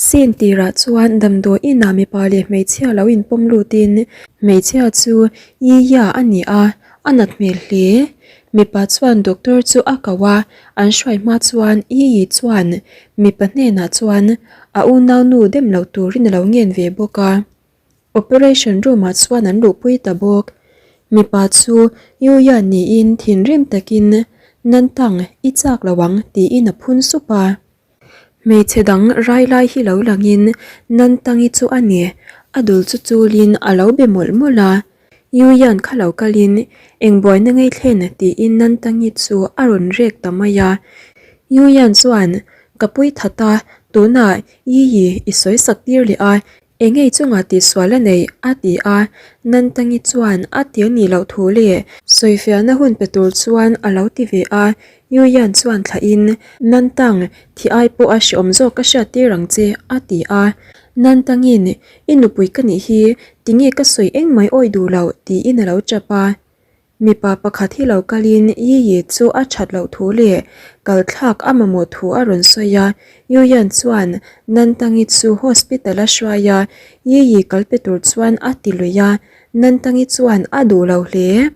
Scene tirah chuan damdawi inah mipa leh hmeichhia lo inpawm lutin hmeichhia chu Yiya a ni a, a nat hmel hle. Mipa chuan doctor chu a ko a, an hruai hma chuan Yiyi chuan mipa hnenah chuan a unaunu dem loh turin a lo ngen ve bawk a. Operation room ah chuan an luhpui ta bawk. Mipa chu Yuya niin thinrim takin Nantang, i chak lo ang tiin a phun sup a. Hmeichhe dang rai lai hi lo langin Nantangi chu a ni, a dul chu chulin a lo be mawlh mawlh a. Yuyan kha lo kalin eng buaina ngei thlen tiin Nantangi chu a rawn rek ta mai a. Yuyan chuan, Ka pui that a, tunah Yiyi i sawi sak tir leh a, Engei chungah tihsual a nei, a ti a. Nantangi chuan a ti a nih loh thu leh sawifiahna hun pe tur chuan a lo ti ve a. Yuyan chuan thlahin, Nantang, thi ai pawh a hreawm zawk ka hriat tir ang che, a ti a. Nantangin, I nupui ka nih hi, tinge ka sawi engmai awi duh loh, tiin a lo tap a. Mipa pakhat hi lo kalin Yiyi chu a that loh thu leh kal thlak a mamawh thu a rawn sawi a, Yuyan chuan Nantangi chu hospital a hruai a, Yiyi kal pe tur chuan a ti lui a, Nantangi chuan a duh lo hle.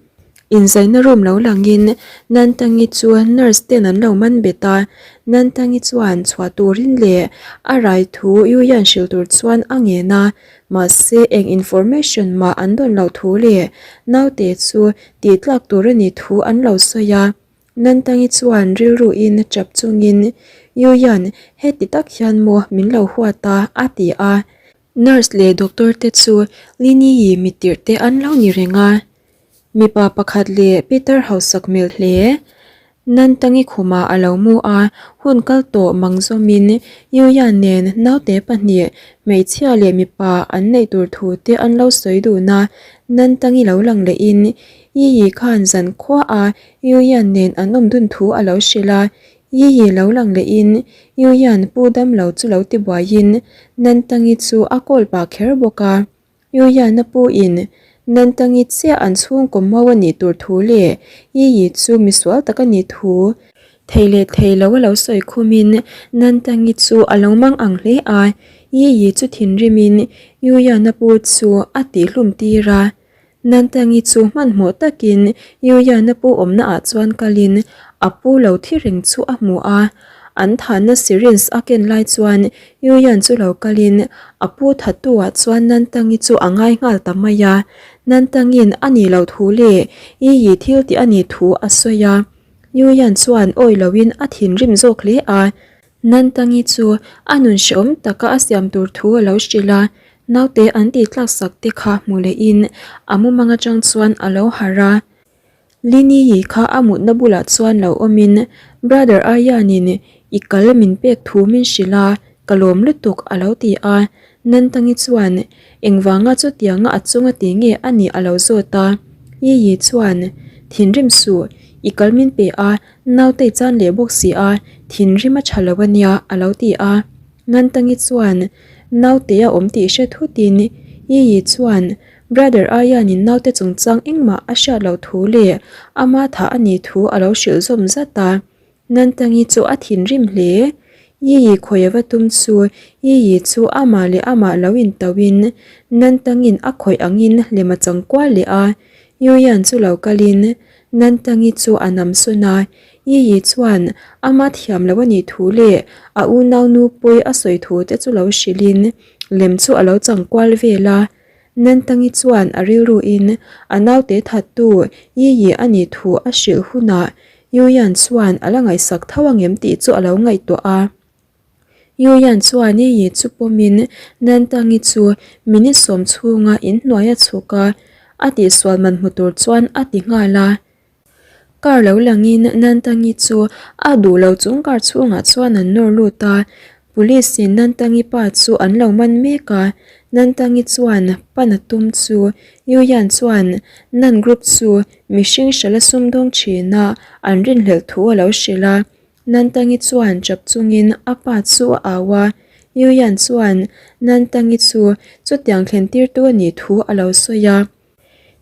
Inzaina room lo langin Nantangi chu nurse ten an lo man bet a, Nantangi chuan chhuah turin leh a rai thu Yuyan hrilh tur chuan a ngen a, Mahse eng information mah an dawn loh thu leh naute chu tih tlak tur a nih thu an lo sawi a. Nantangi chuan rilru in chap chungin Yuyan heti tak hian maw min lo huat a a ti a. Nurse leh doctor te chu Lini-i mittirh te an lo ni reng a. Mipa pakhat leh Peter hausak hmel hle. Nantangi khumah a lo mu a, hun kal tawh mang zawmin Yuya nen naute pahnih, hmeichhia leh mipa an neih tur thu te an lo sawi dun a. Nantangi lo lang lehin Yiyi khan zan khuaah Yuya nen an awm dun thu a lo hrilh a. Yiyi lo lang lehin Yuyan pu damlo chu lo ti buaiin Nantangi chu a kawl pah kher bawk a. Yuliana pu in Nantangi chiah an chhungkaw mau a nih tur thu leh Yiyi chu misual tak a nih thu thei leh thei lo a lo sawi khum in Nantangi chu a lo mang ang hle a, Yiyi chu thinrim in Yuliana pu chu a tihhlum tir a. Nantangi chu hmanhmawh takin Yuliana pu awmna ah chuan kal in a pu lo thi reng chu a hmu a, An thahna syringe a ken lai chuan Yuyan chu lo kalin a pu thattu ah chuan Nantangi chu a ngai nghal ta mai a. Nantangin a nih loh thu leh Yiyi thil tih a nih thu a sawi a. Yuyan chuan awi loin a thinrim zawk hle a. Nantangi chu a nun hrehawm taka a siam tur thu a lo hrilh a. Naute an tih tlak sak te kha hmu lehin a mumang atang chuan a lo harh a. Lini-i kha a mutna bulah chuan lo awmin Brother Aryan-in i kal min pek thu min hrilh a, ka lawm lutuk a lo ti a. Nantangi chuan engvanga chutianga a chunga ti nge a nih a lo zawt a. Yiyi chuan Thinrim suh, i kal min pe a, nautei chan leh bawk si a, thinrim a tha lo a nia a lo ti a. Nantangi chuan naute a awm tih hre thutin Yiyi chuan Brother Ayan-in naute chungchang engmah a hriat loh thu leh ama thah a nih thu a lo hrilh zawm zat a. Nantangi chu a thinrim hle. Yiyi khawi ava tum chu Yiyi chu amah leh amah lo intauhin Nantangin a khawih angin lem a chang kual leh a. Yuyan chu lo kalin Nantangi chu a nam sawn a. Yiyi chuan ama thiam loh a nih thu leh a unaunu pawi a sawi thu te chu lo hrilhin lem chu a lo chang kual vel a. Nantangi chuan a rilruin a naute thattu Yiyi a nih thu a hrilh hunah Yuyan chuan a la ngaihsak tho angem tih chu a lo ngaihtuah a. Yuyan chuan Yiyi chu pawmin Nantangi chu minute sawm chhunga inhnuai a chhuk a, a tihsual man hmu tur chuan a ti nghal a. Car lo langin Nantangi chu a duh lo chung car chhungah chuan an nawr lut a, Police in Nantangi pa chu an lo man mek a, Nantangi chuan pan a tum chu Yuyan chuan Nan group chu mihring hralh a sumdawng thin a an rinhlelh thu a lo hrilh a, Nantangi chuan chap chungin a pa chu a au a, Yuyan chuan Nantangi chu chutiang thlen tirtu a nih thu a lo sawi a.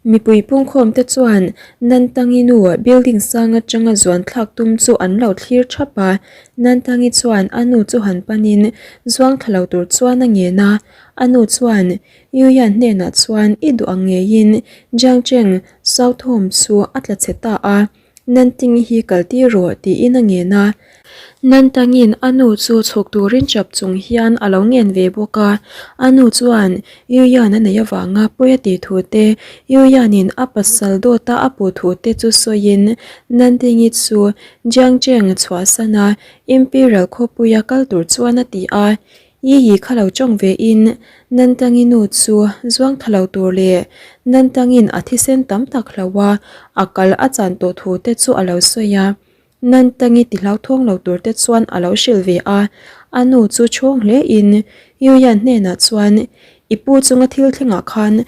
Mipui pungkhawmte chuan Nantangi nu building sang atanga zuan thlak tum chu an lo thlir thap a, Nantangi chuan a nu chu han panin zuang thla lo tur chuan a ngen a, a nu chuan Yuyan hnenah chuan i duh ang ngeiin Jiang Cheng South Home chu a tla chhe ta a. Nantingi hi kal tir rawh tiin a ngen a. Nantangin a nu chu chhuk turin chap chung hian a lo ngen ve bawk a. A nu chuan Yuyan a neih avanga pawi a tih thu te, Yuyanin a pasal dawta a puh thu te chu sawiin Nantingi chu Jiangcheng chhuahsan a Imperial khawpuia kal tur chuan a ti a. Yi yi kha lo tawng ve in Nantangi nu chu zuang tha lo tur leh Nantangin a thisen tam tak hlo a, a kal a chan tawh thu te chu a lo sawi a. Nantangi ti hlauthawng lo tur te chuan a lo hrilh ve a, a nu chu chhawng hle in Yuyan hnenah chuan I pu chunga thil thlengah khan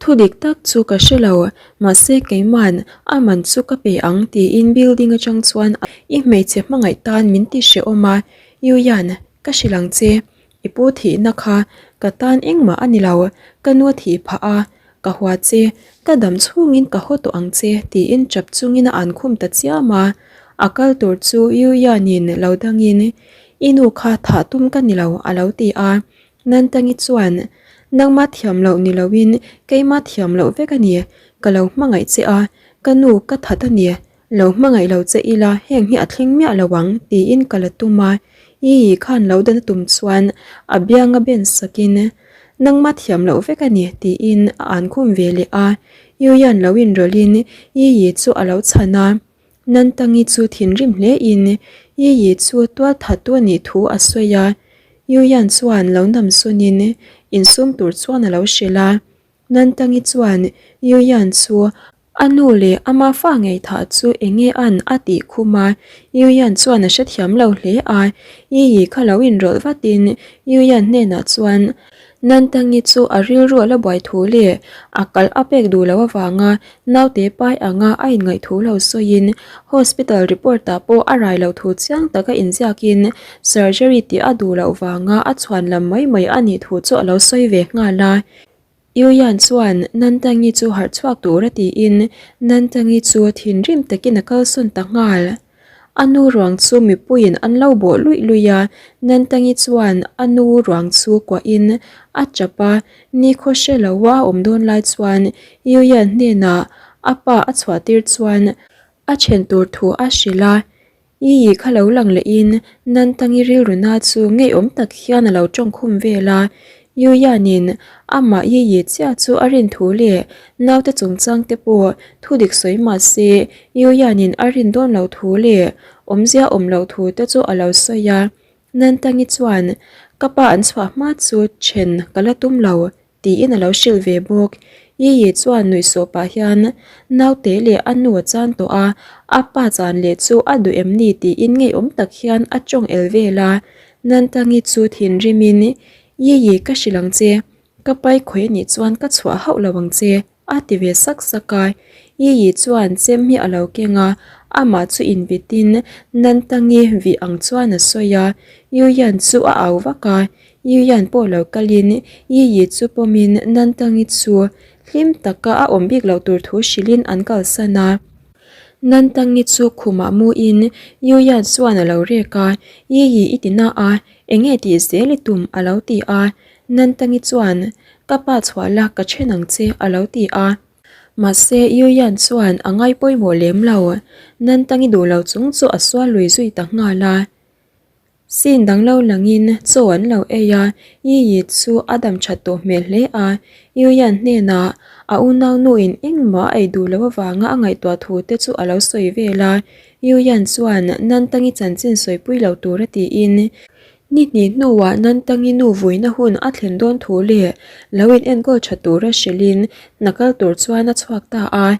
thu dik tak chu ka hre lo, mahse keiman a man chu ka pe ang tiin building atang chuan i hmeichhe hmangaih tan min ti hrehawm a, Yuyan Ka hrilh ang che, i pu thihna kha ka tan engmah a ni lo, ka nu a thih phah a, ka hua che, ka dam chhungin ka haw tawh ang che tiin chap chungin a an khum ta chiam a. A kal tur chu Yu Yanin lo dangin, I nu kha thah tum ka ni lo a lo ti a. Nantangi chuan, Nangmah thiam loh ni loin keimah thiam loh vek a ni, ka lo hmangaih che a, ka nu ka that a ni, Lo hmangaih lo che ila heng hi a thleng miah lo ang tiin ka la tum a, Ii khan lo dan a tum chuan a bianga ben sakin nangma thiam loh vek a ni tiin a an khum ve leh a, Yuyan lo inrawlhin Ii chu a lo chhan a, Nantangi chu thinrim hle in Ii chu tual thattu a nih thu a sawi a, Yuyan chuan lo namsunin insum tur chuan a lo hrilh a. Nantangi chuan Yuyan chu a nu leh ama fa ngei thah chu enge an a tih khum a, Yuyan chuan a hrethiam lo hle a, Yiyi kha lo inrawlh vatin Yuyan hnenah chuan Nantangi chu a rilru a la buai thu leh a kal a pek duh loh avanga naute pai anga a inngaih thu lo sawiin hospital report ah pawh a rai loh thu chiang taka inziakin surgery tih a duh loh vanga a chhuan lam mai mai a nih thu chu a lo sawi ve nghal a. Yuyan chuan Nantangi chu harh chhuak tur a tiin Nantangi chu thinrim takin a kalsawn ta nghal. A nu ruang chu mipuiin an lo bawh luih luih a, Nantangi chuan a nu ruang chu kuahin a tap a, nikhaw hre lo a awm dawn lai chuan Yuyan hnenah a pa a chhuah tir chuan a then tur thu a hrilh a. Ii kha lo lang lehin Nantangi rilruna chu ngeiawm tak hian a lo tawngkhum vel a, Yuyanin amah Yiyi chiah chu a rin thu leh naute chungchang te pawh thu dik sawi mah se Yuyanin a rin dawn lo thu leh awmzia awm loh thu te chu a lo sawi a, Nantangi chuan ka pa an chhuah hma chu then ka la tum lo Tiin a lo hrilh ve bawk. Yiyi chuan nuihsawh pah hian naute leh a nu a chan tawh a, a pa chan leh chu a duh em ni tiin ngeiawm tak hian a tawng el vel a. Nantangi chu thinrimin, Yiyi ka hrilh ang che, ka pai khawi anih chuan ka chhuah hauh lo ang che, a ti ve sak sak a. Yiyi chuan chem hi a lo keng a, amah chu invitin Nantangi vih ang chuan a sawi a. Yuyan chu a au vak a, Yuyan pawh lo kalin Yiyi chu pawmin Nantangi chu hlim taka a awm bik loh tur thu hrilhin an kalsan a. Nantangi chu khumah muin Yuyan chuan a lo rek a, Yiyi i ti na a, enge tih zel i tum a lo ti a. Nantangi chuan, Ka pa chhuah la ka then ang che a lo ti a. Mahse Yuyan chuan a ngai pawimawh lem lo. Nantangi duh lo chung chu a sual lui zui ta nghal a. Scene dang lo langin chaw an lo ei a, Yiyi chu a dam that tawh hmel hle a, Yuyan hnenah a unaunuin engmah a ei duh loh avanga a ngaihtuah thu te chu a lo sawi vel a, Yuyan chuan Nantangi chanchin sawipui lo tura tiin ni hnih hnuah Nantangi nu vuina hun a thlen dawn thu leh lo in enkawl tha tura hrilhin hna kal tur chuan a chhuak ta a.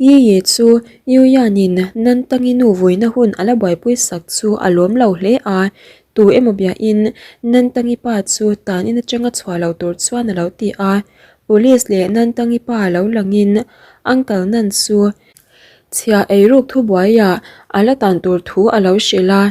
Yiyi chu Yuyanin Nantangi nu vuina hun a la buaipui sak chu a lawm lo hle a, tu emaw biahin Nantangi pa chu tan in atanga chhuah lo tur chuan a lo ti a. Police leh Nantangi pa lo langin Uncle Nan chu chhia eiruk thubuaiah a la tan tur thu a lo hrilh a.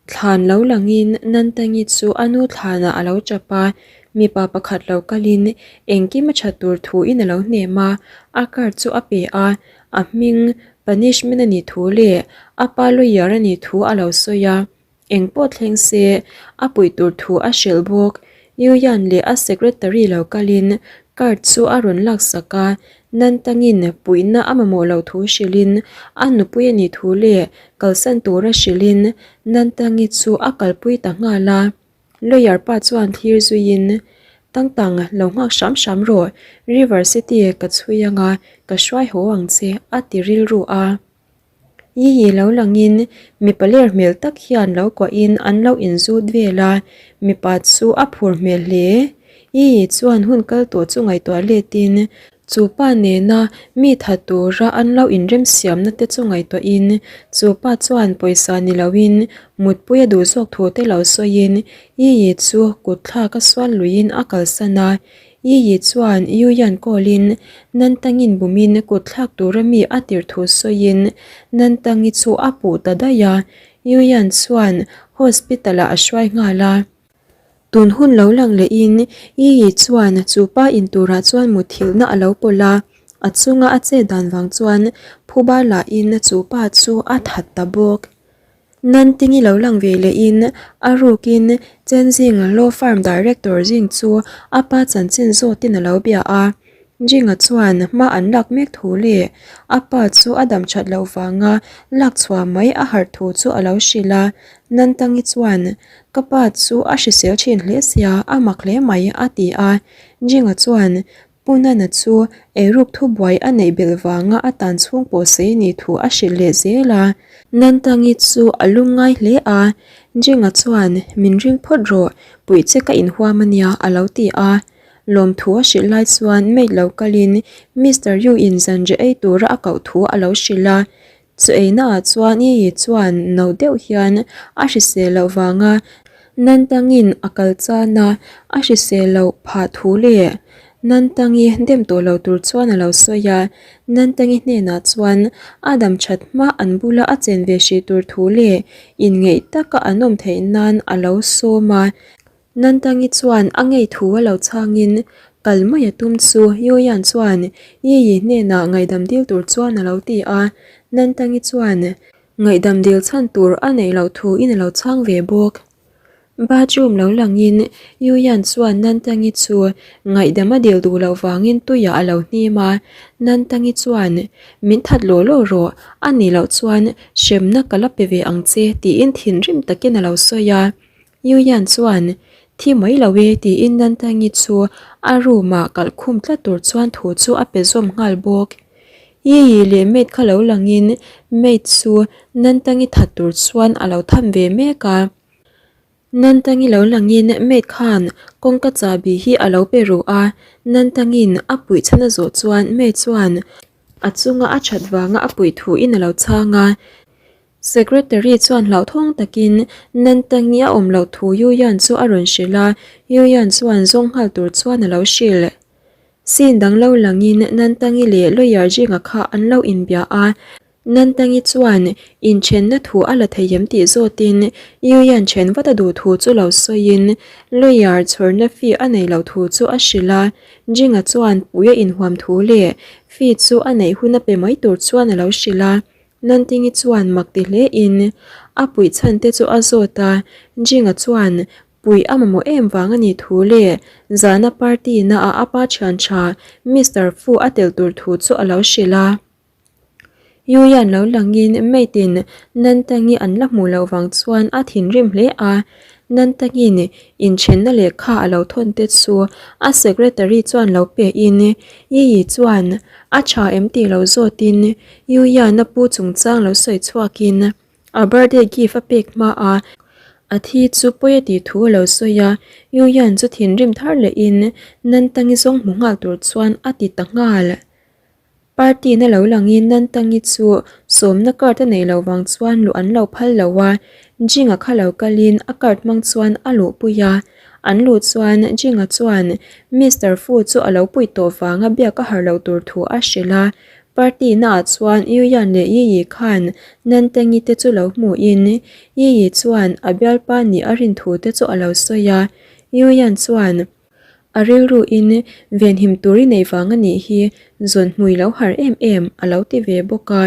Thlan lo langin Nantangi chu a nu thlanah a lo tap a, mipa pakhat lo kalin engkim a that tur thuin a lo hnem a, a card chu a pe a, a hming punishment a nih thu leh a pa lawyer a nih thu a lo sawi a. Eng pawh thleng se, a puih tur thu a hrilh bawk. Yuyan leh a secretary lo kalin card chu a rawn laksak a, Nantangin puihna a mamawh loh thu hrilhin a nupui a nih thu leh kalsan tura hrilhin Nantangi chu a kalpui ta nghal a. Lawyer pa chuan thlir zuiin, Tangtang, lo nghak hram hram rawh, River City ka chhui anga ka hruai haw ang che, a ti rilru a. Yiyi lo langin mipa ler hmel tak hian lo kuahin an lo inzut vel a, mipa chu a phur hmel hle. Yiyi chuan hun kal tawh chu ngaihtuah letin chu pa nena mi tha tura an lo inremsiamna te chu ngaihtuahin chu pa chuan pawisa ni loin mutpui a duh zawk thu te lo sawiin Yiyi chu kutthlak a sual luiin a kalsan a. Yiyi chuan Yuyan call-in Nantangin bumin kut thlak tura mi a tirh thu sawiin Nantangi chu a puh ta daih a, Yuyan chuan hospital-ah a hruai nghal a. Tun hun lo lang lehin Yiyi chuan chu pa in turah chuan muthilhna a lo pawlh a, a chunga a chet dan vang chuan phuba lahin chu pa chu a that ta bawk. Nantingi lo lang ve lehin a rukin Chenzing Law Firm Director Jing chu a pa chanchin zawtin a lo bia a. Jinga chuan hma an lak mek thu leh a pa chu a dam that loh vanga lak chhuah mai a harh thu chu a lo hrilh a. Nantangi chuan, Ka pa chu a hrisel thin hle sia, a mak hle mai, a ti a. Jinga chuan, Pu Nana chu eiruk thubuai a neih belh vanga a tan chhung pawh sei ni thu a hrilh leh zel a. Nantangi chu a lum ngai hle a, Jinga chuan min ring phawt rawh, puih che ka inhuam a nia a lo ti a. Lawmthu a hrilh lai chuan maid lo kalin Mister Yu in zanriah ei tura a koh thu a lo hrilh a. Chu einaah chuan Yiyi chuan no deuh hian a hrisel loh vanga Nantangin a kal chan a, a hrisel loh phah thu leh Nantangi dem tawh lo tur chuan a lo sawi a. Nantangi hnenah chuan a dam that hma an bula a chen ve hrih tur thu leh inngeih taka an awm theih nan a lo sawm a. Nantangi chuan a ngei thu a lo chhangin kal mai a tum chu Yuyan chuan Yiyi hnenah ngaihdam dil tur chuan a lo ti a, Nantangi chuan ngaihdam dil chhan tur a neih loh thu in a lo chhang ve bawk. Bathroom lo langin Yuyan chuan Nantangi chu ngaihdam a dil duh loh vangin tuiah a lo hnim a, Nantangi chuan min that law law rawh, a nih loh chuan hremna ka la pe ve ang che tiin thinrim takin a lo sawi a. Yuyan chuan, Thi mai lo e tiin Nantangi chu a room ah kalh khum tlat tur chuan thu chu a pe zawm nghal bawk. Yiyi leh maid kha lo langin maid chu Nantangi that tur chuan a lo tham ve mek a. Nantangi lo langin maid khan kawngka chahbi hi a lo pe ruh a, Nantangin a puih chhan a zawh chuan maid chuan a chunga a that vanga a puih thuin a lo chhang a. Secretary chuan hlauhthawng takin Nantangi a awm loh thu Yuyan chu a rawn hrilh a, Yuyan chuan zawng nghal tur chuan a lo hrilh. Scene dang lo langin Nantangi leh lawyer Jinga kha an lo inbia a, Nantangi chuan inthenna thu a la thei em tih zawtin Yuyan then vat a duh thu chu lo sawiin lawyer chhawrna fee a nei loh thu chu a hrilh a, Jinga chuan pui a inhuam thu leh fee chu a neih hun a pe mai tur chuan a lo hrilh a. Nantingi chuan mak ti hle in a puih chhan te chu a zawt a, Jinga chuan puih a mamawh em vang a nih thu leh zana party na ah a pa thian tha Mister Fu a tel tur thu chu a lo hrilh a. Yuyan lo langin maid in Nantangi an la hmuh loh vang chuan a thinrim hle a, Nantangin inthenna lehkha a lo thawn te chu a secretary chuan lo pe in Yiyi chuan a tha em tih lo zawtin Yuyan a pu chungchang lo sawi chhuakin a birthday gift a pek hma a, a thi chu pawi a tih thu a lo sawi a, Yuyan chu thinrim thar lehin Nantangi zawng hmu nghal tur chuan a ti ta nghal. Party na lo langin Nantangi chu sawmna card a neih loh vang chuan luh an lo phal lo a, Jinga kha lo kalin a card hmang chuan a luhpui a, an luh chuan Jinga chuan Mister Fu chu a lo puih tawh vanga biak a har loh tur thu a hrilh a. Party naah chuan Yuyan leh Yiyi khan Nantengi te chu lo hmuhin Yiyi chuan a bialpa nih a rin thu te chu a lo sawi a. Yuyan chuan a rilruin venhim tur i neih vang a nih hi zawn hmui lo har em em a lo ti ve bawk a.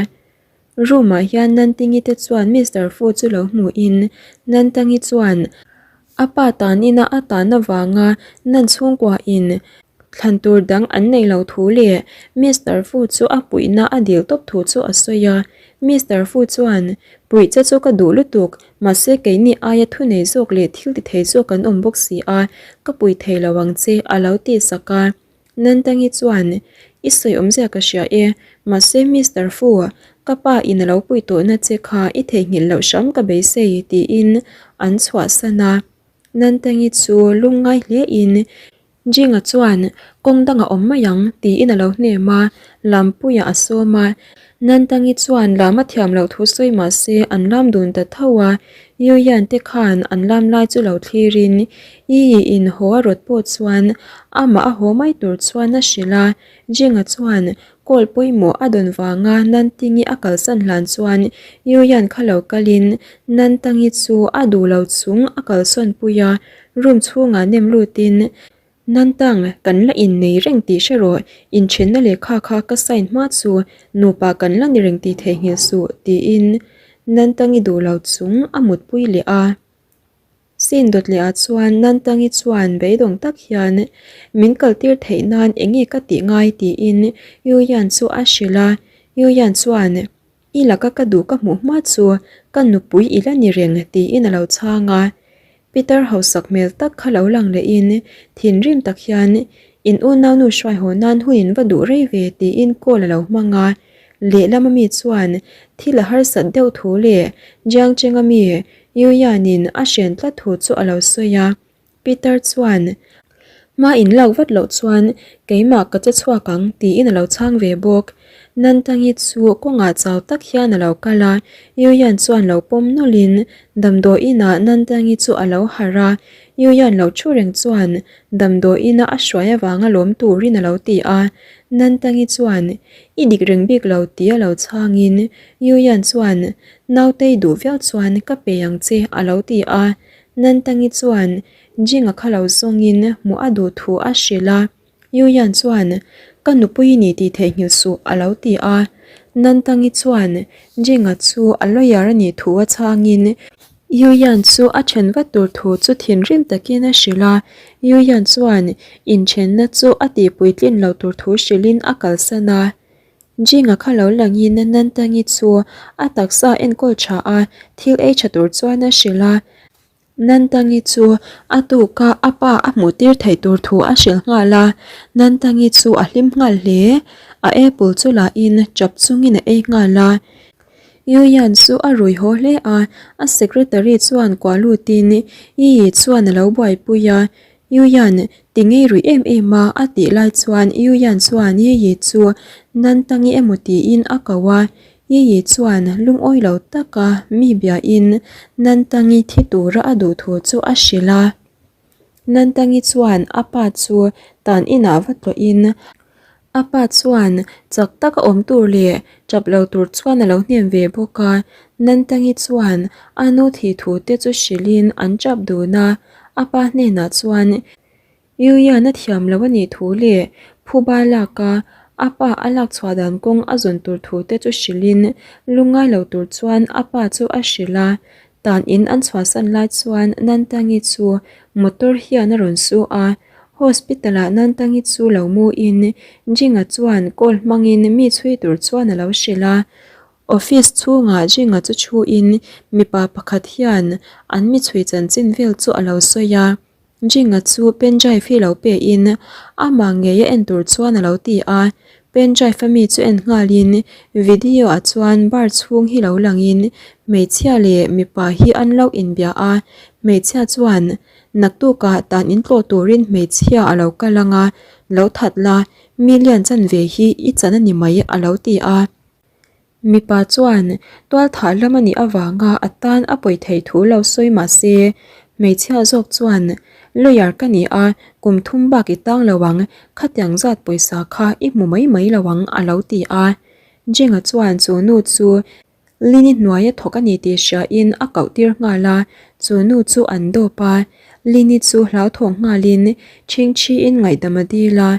Room ah hian Nantingi te chuan Mister Fu chu lo hmuhin Nantangi chuan A pa tan ina a tan avanga nan chhungkua in thlan tur dang an nei lo thu leh Mister Fu chu a puihna a dil tawp thu chu a sawi a. Mister Fu chuan, Puih che chu ka duh lutuk, mahse keini aia thunei zawk leh thil ti thei zawk an awm bawk si a, ka pui thei lo ang che a lo tih sak a. Nantangi chuan, I sawi awmzia ka hria e, mahse Mister Fu, ka pa in a lo pui tawhna che kha i theihnghilh loh hram ka beisei tiin an chhuahsan a. Nantangi chu lungngai hle in Jinga chuan kawng dang a awm mai ang tiin a lo hnem a, Lampuia a sawm a. Nantangi chuan lam a thiam loh thu sawi mahse an lam dun ta tho a, Yuyan te khan an lam lai chu lo thlirin Yiyi in haw a rawt pawh chuan amah a haw mai tur chuan a hrilh a, Jinga chuan call pawimawh a dawn vanga Nantingi a kalsan hlan chuan Yuyan kha lo kalin Nantangi chu a duh lo chung a kalsawn pui a, room chhungah nem lutin Nantang, kan la innei reng tih hre rawh, inthenna lehkha kha ka sign hma chu nupa kan la ni reng tih theihnghilh suh, tiin Nantangi duh lo chung a mutpui leh a. Scene dawt leh ah chuan Nantangi chuan beidawng tak hian min kaltir theih nan enge ka tih ngai tiin Yuyan chu a hrilh a, Yuyan chuan I laka ka duh ka hmuh hma chu ka nupui i la ni reng tiin a lo chhang a. Peter hausak hmel tak kha lo lang lehin thinrim tak hian in unaunu hruai haw nan hun in va duh rei ve tiin call a lo hmang a. Lehlam ami chuan thil a harsat deuh thu leh Jiang Cheng ami Yu Yan in a hren tlat thu chu a lo sawi a. Peter chuan, Hma in lak vat loh chuan keimah ka che chhuak ang tiin a lo chhang ve bawk. Nantangi chu kawngah chau tak hian a lo kal a, Yuyan chuan lo pawm nawlhin damdawiinah Nantangi chu a lo harh a, Yuyan lo thu reng chuan damdawiina a hruai avanga lawm turin a lo ti a. Nantangi chuan, I dik reng bik lo tia lo chhangin Yuyan chuan, Nautei duh viau chuan ka pe ang che a lo ti a. Nantangi chuan Jinga kha lo zawngin hmuh a duh thu a hrilh a, Yuyan chuan Ka nupui i ni tih theihnghilh suh a lo ti a. Nantangi chuan Jinga chu a lawyer a nih thu a chhangin Yuyan chu a then vat tur thu chu thinrim takin a hrilh a, Yuyan chuan inthenna chu a tihpuitlin lo tur thu hrilhin a kalsan a. Jinga kha lo langin Nantangi chu a taksa enkawl tha a, thil ei tha tur chuan a hrilh a. Nantangi chu a tuka a pa a hmuh tir theih tur thu a hrilh nghal a, Nantangi chu a hlim nghal hle. A apple chu lahin chap chungin a ei nghal a. Yuyan chu a rui haw hle a, a secretary chuan kuah lutin Yiyi chuan a lo buaipui a, Yuyan, ti ngei rui em em a, a tih lai chuan Yuyan chuan Yiyi chu Nantangi emaw tiin a ko a, Yiyi chuan lungawi lo taka mi biain Nantangi thi tura a duh thu chu a hrilh a. Nantangi chuan a pa chu tan inah va tlawhin A pa chuan chak taka awm tur leh tap lo tur chuan a lo hnem ve bawk a, Nantangi chuan a nu thih thu te chu hrilhin an tap dun a, a pa hnenah chuan Yuyan a thiam lo a nih thu leh phuba lak a a pa a lak chhuah dan kawng a zawn tur thu te chu hrilhin lungngai lo tur chuan a pa chu a hrilh a, tan in an chhuahsan lai chuan Nantangi chu motor hian a rawn su a. Hospital-ah Nantangi chu lo mu in Jinga chuan call hmangin mi chhui tur chuan a lo hrilh a. Office chhungah Jinga chu thu in mipa pakhat hian an mi chhui chanchin vel chu a lo sawi a. Jinga chu pen drive hi lo pe in amah ngei a en tur chuan a lo ti a. Pen drive a mi chu en nghal in video ah chuan bar chhung hi lo lang in hmeichhia leh mipa hi an lo inbia a. Hmeichhia chuan Naktukah tan in tlawh turin hmeichhia a lo kal ang a, lo that la, mi lian chanve hi i chan a ni mai a lo ti a. Mipa chuan tualthah lam a nih avanga a tan a pawi theih thu lo sawi mah se, hmeichhia zawk chuan lawyer ka ni a, kum thum bak i tang lo ang, khatiang zat pawisa kha i hmu mai mai lo ang a lo ti a. Jing-a chuan chu nu chu Lin-i hnuaia thawk a ni tih hriain a koh tir nghal a, chu nu chu an dawp a. Lin-i chu hlauthawng nghalin chhingchhiin ngaihdam a dil a.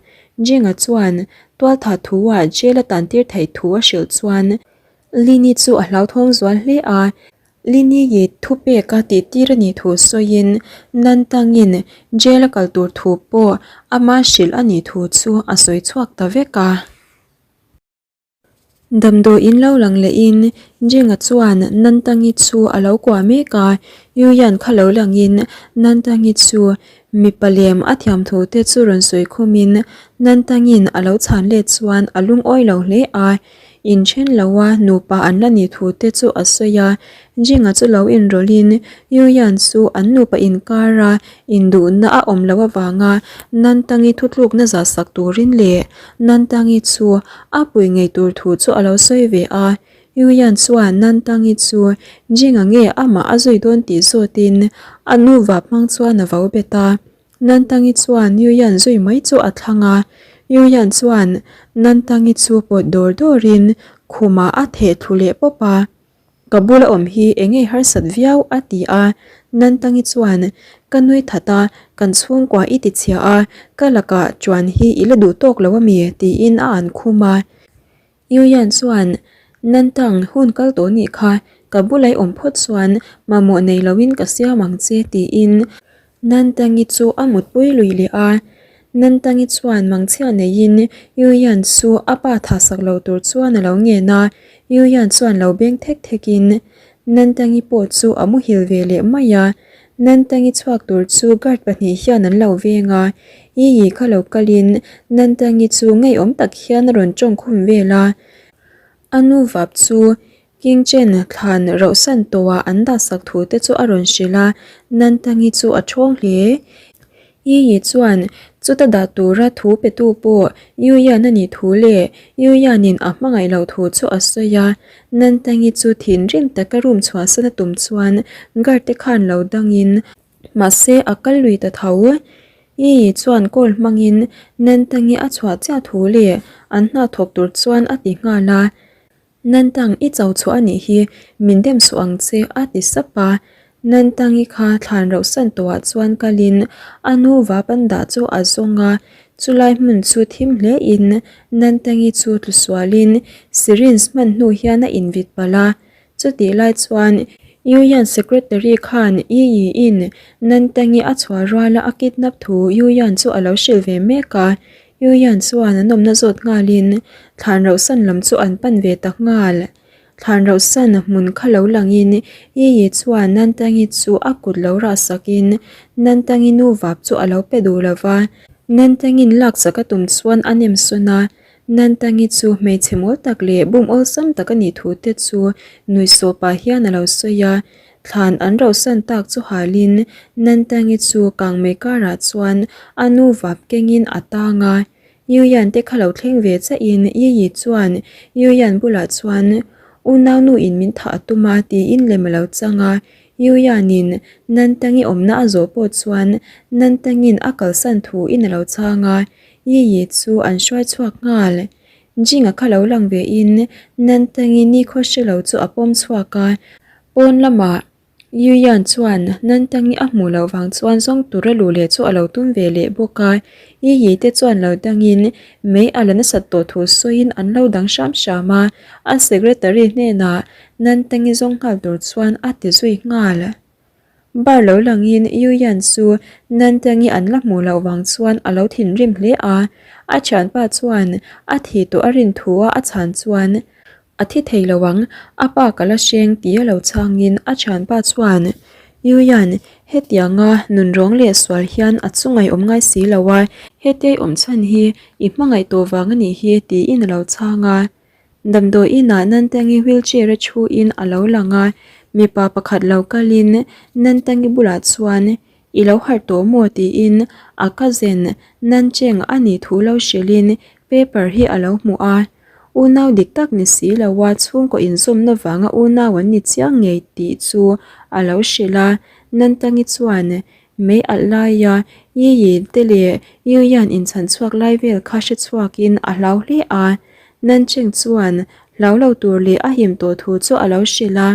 Jing-a chuan tualtha thu-ah jail a tan tir theih thu a hrilh chuan Lin-i chu a hlauthawng zual hle a. Lin-i thupek a tihtir a nih thu sawiin Nantangin jail a kal tur thu pawh ama hrilh a nih thu chu a sawi chhuak ta vek a. Damdawiin lo lang lehin Jinga chuan Nantangi chu a lo kuah mek a, Yuyan kha lo langin Nantangi chu mipa lem a thiam thu te chu rawn sawi khumin Nantangin a lo chhan let chuan a lungawi lo hle a, Inthen lo a nupa an la nih thu te chu a sawi a, Jinga chu lo inrawlhin Yuyan chu an nupa inkar a induhna a awm loh avanga Nantangi thutlukna zah sak turin leh Nantangi chu a pui ngei tur thu chu a lo sawi ve a. Yuyan chuan Nantangi chu Jinga nge amah a zui dawn tih zawtin a nu vap hmang chuan a vo bet a. Nantangi chuan Yuyan zui mai chu a thlang a, Yuyan chuan Nantangi chu pawt dawr dawrin khumah a theh thlu leh pawp a, Ka bula awm hi eng nge harsat viau a ti a, Nantangi chuan Ka nui that a, kan chhungkua i ti chhia a, ka lakah chuan hi i la duh tawk lo ami tiin a an khum a. Yuyan chuan, Nantang, hun kal tawh nih kha, ka bulai awm phawt chuan mamawh nei loin ka siam ang che tiin Nantangi chu a mutpui lui leh a. Nantangi chuan mangchhia neiin Yuyan chu a pa thahsak lo tur chuan a lo ngen a, Yuyan chuan lo beng thek thekin Nantangi pawh chu a muhil ve leh mai a. Nantangi chhuak tur chu guard pahnih hian an lo veng a, Yiyi kha lo kalin Nantangi chu ngeiawm tak hian a rawn tawngkhum vel a. A nu vap chu King Chen thlan rauhsan tawhah an dahsak thu te chu a rawn hrilh a, Nantangi chu a thawng hle. Yiyi chuan chuta dah tura thu petu pawh Yuyan a nih thu leh Yuyanin a hmangaih loh thu chu a sawi a. Nantangi chu thinrim taka room chhuahsan a tum chuan guard te khan lo dangin mahse a kal lui ta tho. Yiyi chuan call hmangin Nantangi a chhuah chiah thu leh an hna thawk tur chuan a ti nghal a. Nantang i cho chhuah a nih hi, min dem suh ang che a ti sap a. Nantangi kha thlan rauhsan tawhah chuan kalin a nu vapan dah chu a zawng a, chulai hmun chu thim hle in Nantangi chu tlu sualin syringe hman hnu hian a invit palh a. Chutih lai chuan Yuyan secretary khan Yi Yi in Nantangi a chhuah ruala a kidnap thu Yuyan chu a lo hrilh ve mek a. Yuyan chuan an awmna zawt nghalin thlan rauhsan lam chu an pan ve ta nghal. Thlan rauhsan hmun kha lo langin Yiyi chuan Nantangi chu a kut lo rah sakin Nantangi nu vap chu a lo pe duh lo va. Nantangin lak chak a tum chuan a nem sawn a, Nantangi chu hmeichhe mawl tak leh bum awlsam tak a nih thu te chu nuihsawh pah hian a lo sawi a. Thlan an rauhsan tak chu halin Nantangi chu kangmei karah chuan a nu vap kengin a tang a. Yuyan te kha lo thleng ve chiahin Yiyi chuan Yuyan bulah chuan Unau nu in min thah a tum a tiin lem a lo chang a. Yuyanin Nantangi awmna a zawh pawh chuan Nantangin a kalsan thu in a lo chang a. Yiyi chu an hruai chhuak nghal. Jinga kha lo lang ve in Nantangi nikhaw hre lo chu a pawm chhuak a. Pawn lamah Yuyan chuan Nantangi a hmuh loh vang chuan zawng tura luh leh chu a lo tum ve leh bawk a, Yiyi te chuan lo dangin mei a la nasat tawh thu sawiin an lo dang hram hram a, a secretary hnenah Nantangi zawng nghal tur chuan a ti zui nghal. Bar lo langin Yuyan chu Nantangi an la hmuh loh vang chuan a lo thinrim hle a, a thianpa chuan a thi tawh a rin thu a a chhan chuan A thi thei lo ang, a pa ka la hreng ti a lo chhangin a thianpa chuan, Yuyan, hetianga nunrawng leh sual hian a chungaih awm ngai si lo a, hetia i awm chhan hi i hmangaih tawh vang a nih hi tiin a lo chhang a. Damdawi inah Nantangi wheelchair a thuin a lo lang a, mipa pakhat lo kalin Nantangi bulah chuan, I lo harh tawh maw? tiin a cousin Nancheng a nih thu lo hrilhin paper hi a lo hmuh a. Unau dik tak ni si lo a chhungkaw inzawmna vanga unau an ni chiang ngei tih chu a lo hrilh a. Nantangi chuan mei alh laia Yiyi te leh Yuyan inchhan chhuak lai vel kha hre chhuakin a hlau hle a. Nancheng chuan. hlau lo tur leh a him tawh thu chu a lo hrilh a.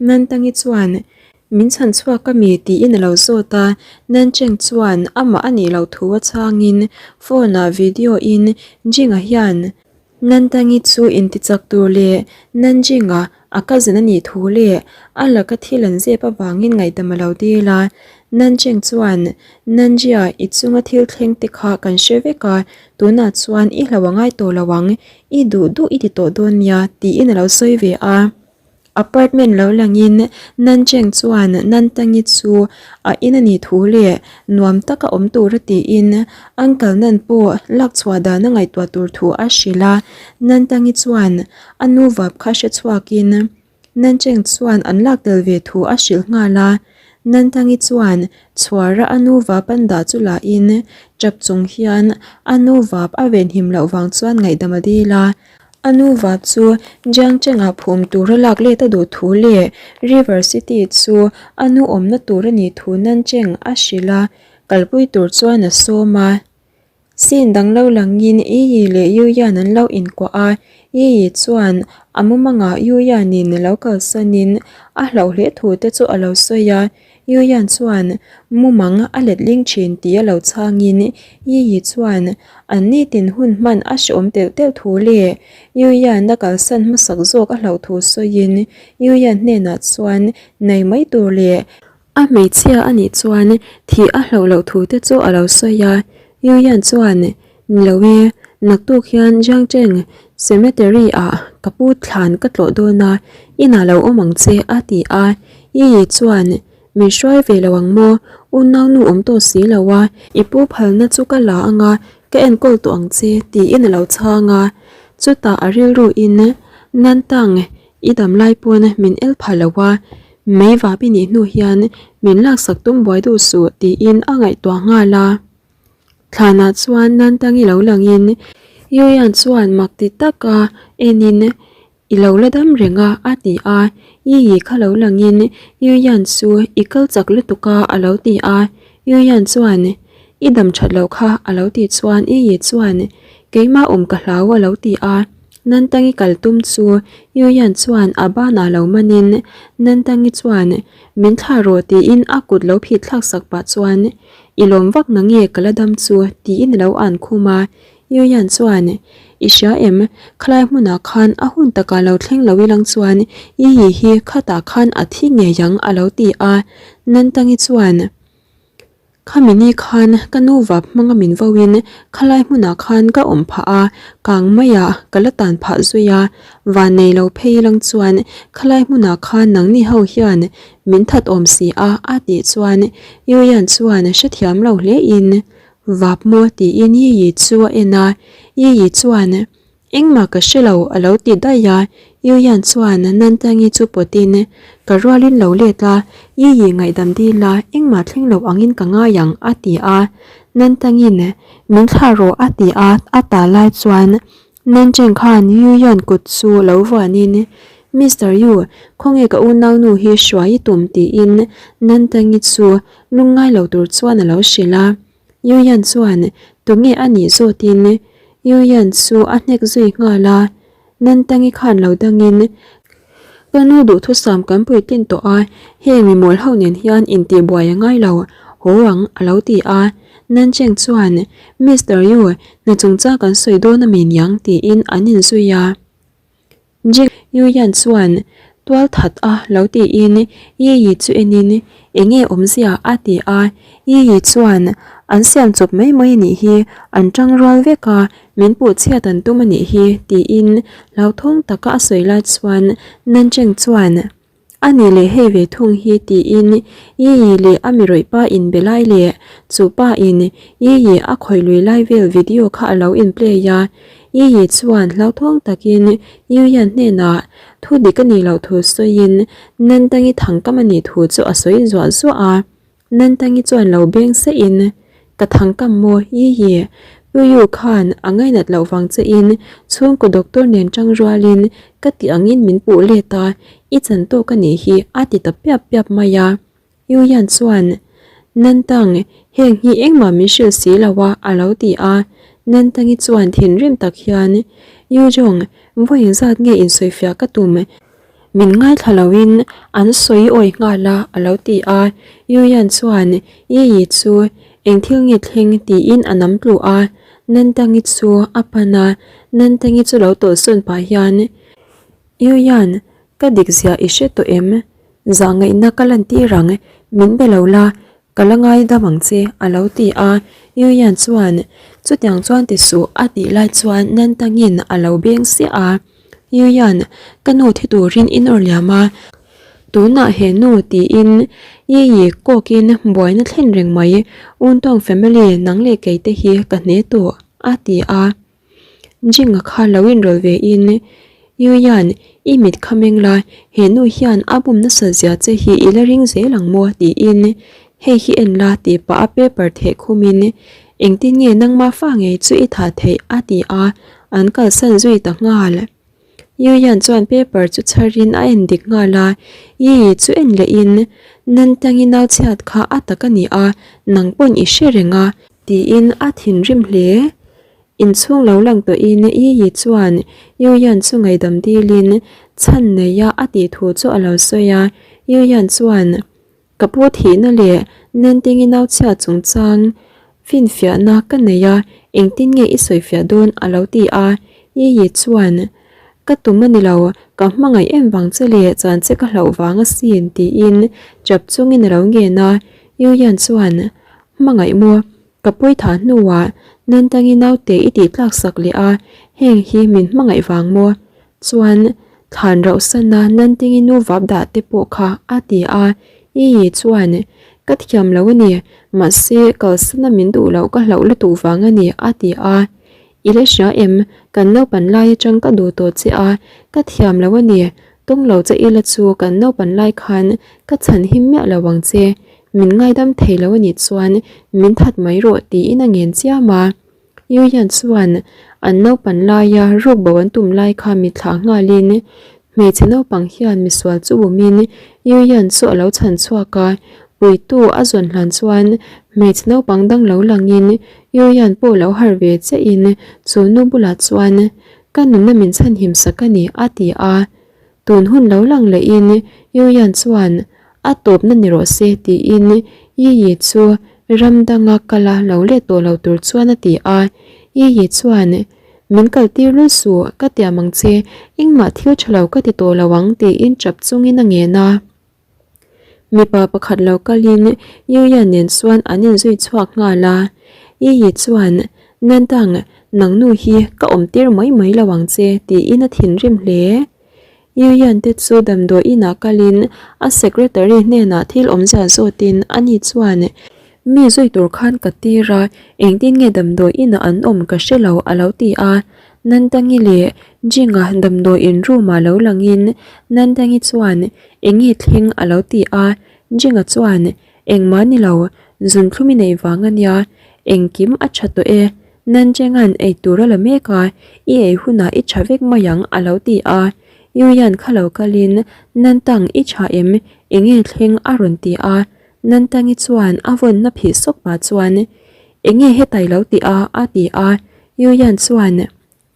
Nantangi chuan, Min chhan chhuak a mi? tiin a lo zawt a. Nancheng chuan amah a nih loh thu a chhangin phone ah video in Jinga hian Nantangi chu intichak tur leh Nanjinga a cousin a nih thu leh a laka thil an zep avangin ngaihdam a lo dil a. Nancheng chuan, Nanjia, i chunga thil thleng te kha kan hre vek a, tunah chuan i hlo a ngai tawh lo ang, i duh duh i ti tawh dawn nia, tiin a lo sawi ve a. Apartment lo langin Nancheng chuan Nantangi chu a in a nih thu leh nuam taka awm tura tiin Uncle Nan pawh lak chhuah dan a ngaihtuah tur thu a hrilh a. Nantangi chuan a nu vap kha hre chhuakin Nancheng chuan an lak tel ve thu a hrilh nghal a. Nantangi chuan chhuara a nu vap an dah chu lahin tap chung hian a nu vap a venhim loh vang chuan ngaihdam a dil a. A nu vap chu Jiangcheng-ah phum tura lak let a duh thu leh River City chu a nu awmna tur a nih thu Nancheng a hrilh a, kalpui tur chuan a sawm a. Scene dang lo langin Yiyi leh Yuyan an lo inkuah a, Yiyi chuan a mumangah Yuyanin lo kalsanin a hlauh hle thu te chu a lo sawi a, Yuyan chuan mumang a letling thin tih a lo chhangin Yiyi chuan an nitin hun hman a hreawm telh telh thu leh Yuyan a kalsan hmasak zawk a hlauh thu sawiin Yuyan hnenah chuan nei mai tur leh a hmeichhia a nih chuan thih a hlauh loh thu te chu a lo sawi a. Yuyan chuan Ni lo e, naktuk hian Jiangcheng Cemetery ah ka pu thlan ka tlawh dawn a, inah lo awm ang che a ti a. Yiyi chuan, Min hruai ve lo ang maw? Unau nu awm tawh si lo a, i pu phalna chu ka la ang a, ka enkawl tawh ang che tiin a lo chhang a. Chutah a rilru in, Nantang, i dam lai pawn min el pha lo a, mei vap i nih hnu hian min laksak tum buai duh suh tiin a ngaihtuah nghal a. Thlanah chuan Nantangi lo langin Yuyan chuan mak ti taka enin I lo la dam reng a a ti a. Yiyi kha lo langin Yuyan chu i kal chak lutuk a a lo ti a. Yuyan chuan I dam that loh kha a lo tih chuan Yiyi chuan Keimah awm ka hlau a lo ti a. Nantangi kal tum chu Yuyan chuan a banah lo manin Nantangi chuan Min thlah rawh tiin a kut lo phit thlak sak pah chuan I lawm vak na nge ka la dam chu tiin a lo an khum a. Yuyan chuan, I hria em, khalai hmunah khan a hun takah lo thleng lo ilang chuan Yiyi hi khatah khan a thi ngei ang a lo ti a. Nantangi chuan, Khami ni khan ka nu vap hmanga min vauin khalai hmunah khan ka awm phah a, kang maiah ka la tan phah zui a. Van nei lo phei ilang chuan khalai hmunah khan nangni ho hian Min that awm si a, a tih chuan Yuyan chuan hrethiam lo hle in Vap maw tiin Yiyi chu a en a, Yiyi chuan Engmah ka hre lo a lo ti daih a, Yuyan chuan Nantangi chu pawt in Ka rualin lo let a, Yiyi ngaihdam dil a, engmah thleng lo angin ka ngai ang a ti a, Nantangin Min thlah rawh a ti a, a tah lai chuan Nancheng khan Yu Yan kut chu lo vuanin, Mister Yu, khawnge ka unaunu hi hruai i tum tiin Nantangi chu lungngai lo tur chuan a lo hrilh a. Yu Yan chuan tunge a nih zawtin Yu Yan chu a hnek zui nghal a. Nantangi khan lo dangin, Ka nu duhthusam kan puitlin tawh a, heng mi mawl ho nen hian intihbuai a ngai lo, haw ang a lo ti a. Nancheng chuan, Mister Yu, hna chungchang kan sawi dawn a mi niang tiin an inzui a. Jing Yuyan chuan tual that a lo tiin Yi Yi chu enin enge awmzia a ti a. Yi Yi chuan an siam chawp mai mai a nih hi, an tang rual vek a, min puh chhiat an tum a nih hi tiin hlauthawng taka a sawi lai chuan Nancheng chuan A nih leh hei ve thung hi tiin Yiyi leh a mi rawih pa in be lai leh chu pa in Yiyi a khawih lui lai vel video kha a lo in play a. Yiyi chuan hlauthawng takin Yuyan hnenah thu dik a nih loh thu sawiin Nantangi thangkam a nih thu chu a sawi zuah zuah a. Nantangi chuan lo beng seh in, Ka thangkam maw, Yiyi, Puyu khan a ngainat loh vang che in chhungkaw doctor nen tang rual in ka tih ang in min puh let a, i chan tawk a nih hi a ti ta piap piap mai a. Yuyan chuan, Nantang, heng hi engmah min hrilh si lo a, a lo ti a. Nantangi chuan thinrim tak hian, Yu Jong, vawi engzat nge insawifiah ka tum? Min ngaithla loin an sawi awi nghal a, a lo ti a. Yu Yan chuan Yi Yi chu eng thil nge thleng tiin a nam tlu a. Nantangi chu a pan a, Nantangi chu lo tawlhsawn pah hian, Yu Yan, ka dik zia i hre tawh em? Zahngaihna ka lantir ang, min be lo la, Ka la ngaidam ang che, a lo ti a. Yuyan chuan, Chutiang chuan ti suh, a tih lai chuan Nantangin a lo beng siah a. Yuyan, ka nu thi turin i nawr liam a, tunah he nu tiin Yiyi kawkin buaina thlen reng mai, Untawng family nang leh kei te hi ka hne tawh, a ti a. Jinga kha lo inrawlh ve in, Yuyan, i mit kha meng la, he nu hian a bum nasa zia che hi i la ring zel ang maw? tiin, Hei hi en la tih pah a paper theh khum in, Engtin nge nangmah fa ngei chu i thah theih? a ti a, an kalsan zui ta nghal. Yuyan chuan paper chu chhar in a en dik nghal a, Yiyi chu en leh in, Nantangi nau chhiat kha a tak a ni a, nang pawn i hre reng a, tiin a thinrim hle. Inchhung lo lang tawhin Yiyi chuan Yuyan chu ngaihdam dilin chhan neia a tih thu chu a lo sawi a. Yuyan chuan, Ka pu thihna leh Nantingi nauchhia chungchang finfiahna ka nei a, engtin nge i sawifiah dawn? a lo ti a. Yiyi chuan, Ka tum a ni lo, ka hmangaih em vang che leh chan che ka hlauh vang asin tiin chap chungin a lo ngen a. Yuyan chuan, Hmangaih maw? Ka pawi thah hnuah Nantangi naute i tih tlak sak leh a, heng hi min hmangaih vang maw? Chuan thlan rauh sana Nantingi nu vap dah te pawh kha a ti a, Ii chuan ka thiam lo a ni, mahse kalsana min duh loh ka hlauh lutuk vang a ni a ti a. I la hria em? Kan naupan lai atang ka duh tawh che a, ka thiam lo a ni, tawng lo che ila chu kan naupan lai khan ka chhan him miah lo ang che, Min ngaidam thei lo a nih chuan min that mai rawh tiin a ngen chiam a. Yuyan chuan an naupan laia ruk bo an tum lai kha mi thlah nghalin hmeichhe naupang hian misual chu bumin Yuyan chu a lo chhan chhuak a, puitu a zawn hlan chuan hmeichhe naupang dang lo langin Yuyan pawh lo harh ve chiahin chu nu bulah chuan ka nunna min chhanhim sak a ni a ti a. Tun hun lo lang lehin Yuyan chuan a tawpna ni rawh se tiin Yiyi chu ram danga kala lo let tawh lo tur chuan a ti a. Yiyi chuan, Min kal tir lul suh, ka tiam ang che, engmah thil tha lo ka ti tawh lo ang tiin tap chungin a ngen a. Mipa pakhat lo kalin Yuya nen chuan an inzui chhuak nghal a. Yiyi chuan, Nantang, nang nu hi ka awm tir mai mai lo ang che tiin a thinrim hle. Yuyan te chu damdawi inah kalin a secretary hnenah thil awmzia zawtin ani chuan, Mi zui tur khan ka tir a, engtin nge damdawi inah an awm ka hre lo a lo ti a. Nantangi leh Jinga damdawi in room ah lo langin Nantangi chuan, Enge thleng a lo ti a, Jinga chuan, Engmah ni lo, zunthlum i neih vang a nia, engkim a tha tawh e, Nanjenga'n ei tur a la mek a, i ei hunah i tha vek mai ang a lo ti a. Yuyan kha lo kalin, Nantang i tha em, enge thleng a rawn ti a, Nantangi chuan a vawnna phih sawk pah chuan, Enge hetai lo ti a a ti a, Yuyan chuan,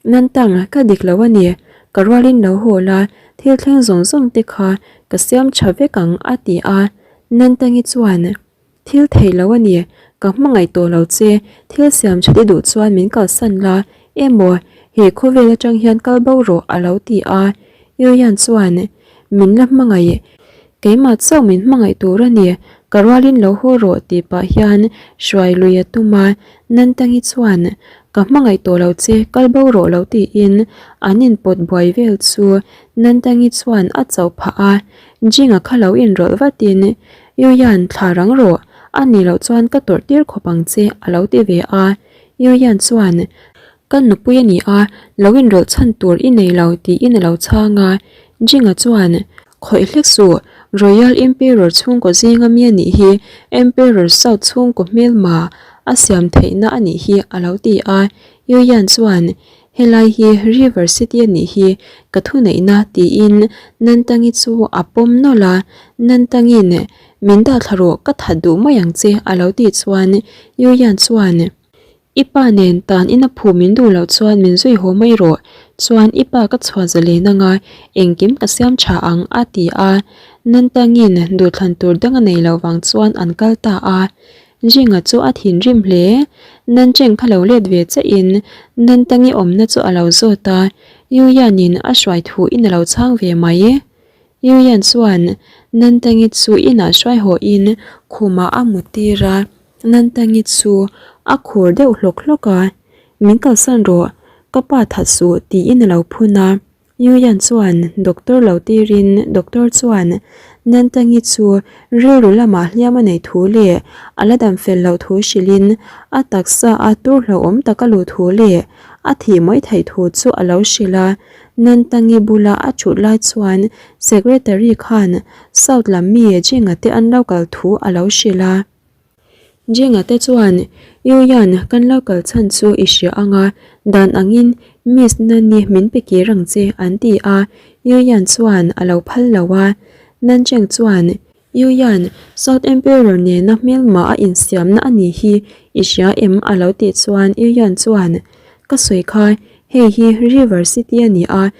Nantang, ka dik lo a ni, ka rualin lo haw la, thil thleng zawng zawng te kha ka siam tha vek ang a ti a. Nantangi chuan, Thil thei lo a ni, ka hmangaih tawh lo che, thil siam tha te duh chuan min kalsan la, emaw he khawvel atang hian kal bo rawh a lo ti a. Yuyan chuan, Min la hmangaih, keimah chauh min hmangaih tur a ni, ka rualin lo haw rawh tih pah hian hruai lui a tum a, Nantangi chuan ka hmangaih tawh lo che kal bo rawh lo tiin an inpawt buai vel chu Nantangi chuan a chauh phah a, Jinga kha lo inrawlh vatin Yuyan thla rang rawh, a nih loh chuan ka tawrh tir khawp ang che a lo ti ve a, Yuyan chuan Ka nupui a ni a, lo inrawlh chhan tur i nei lo tiin a lo chhang a. Jinga chuan, Khawih hlek suh, Royal Emperor chhungkaw zinga mi a nih hi, Emperor South chhungkaw hmelma a siam theihna a nih hi a lo ti a. Yuyan chuan, Helai hi River City a nih hi, ka thuneihna tiin Nantangi chu a pawm nawlh a. Nantangi'n, Min dah thla rawh, ka that duh mai ang che a lo tih chuan Yuyan chuan, I pa nen tan ina phu min duh loh chuan min zui haw mai rawh, chuan i pa ka chhuah zalen anga engkim ka siam tha ang a ti a. Nantangin duhthlan tur dang a nei loh vang chuan an kal ta a. Jinga chu a thinrim hle. Nancheng kha lo let ve che in Nantangi awmna chu a lo zawt a, Yuyanin a hruai thu in a lo chhang ve mai. Yuyan chuan Nantangi chu inah hruai haw in khumah a mut tir a, Nantangi chu a khur deuh hlawk hlawk a, Min kalsan rawh, ka pa that suh tiin a lo phun a. Yuyan chuan doctor lo tirin doctor chuan Nantangi chu rilru lamah hliam a neih thu leh a la dam fel loh thu hrilhin a taksa a tur hlauhawm tak a luh thu leh a thih mai theih thu chu a lo hrilh a. Nantangi bula a thut lai chuan secretary khan South lam mi Jinga te an lo kal thu a lo hrilh a. Jenga te chuan, Yuyan, kan lo kal chhan chu i hria ang a, dan angin Miss Nani min pe kir ang che, an ti a. Yuyan chuan a lo phal lo a. Nancheng chuan, Yuyan, South Emperor nena hmelma a insiamna a nih hi i hria em? a lo tih chuan Yuyan chuan, Ka sawi kha, hei hi River City a ni a,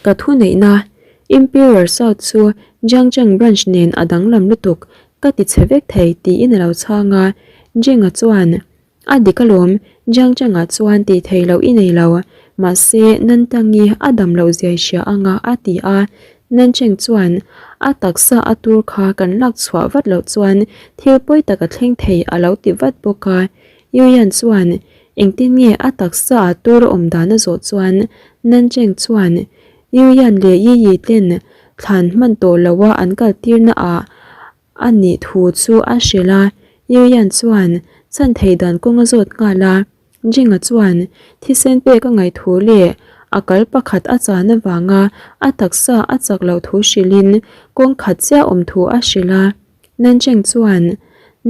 ka thuneihna Emperor South chu Jiangcheng Branch nen a danglam lutuk, Ka ti chhe vek thei tiin a lo chhang a, Jenga chuan, A dik alawm, Jiang Chengah chuan tih theih loh i nei lo, mahse Nantangi a dam loh zia i hria ang a a ti a. Nancheng chuan, A taksa a tur kha kan lak chhuah vat loh chuan thil pawi tak a thleng thei a lo ti vat bawk a. Yuyan chuan, Engtin nge a taksa a tur a awm dan a zawh chuan Nancheng chuan, Yuyan leh Yiyi ten thlan hman tawh loha an kal tirna ah a nih thu chu a hrilh a, Yuyan chuan chhan theih dan kawng a zawt nghal a, Jinga chuan thisen pek a ngaih thu leh a kal pakhat a chan avanga a taksa a chak loh thu hrilhin kawng khat chiah awm thu a hrilh a, Nancheng chuan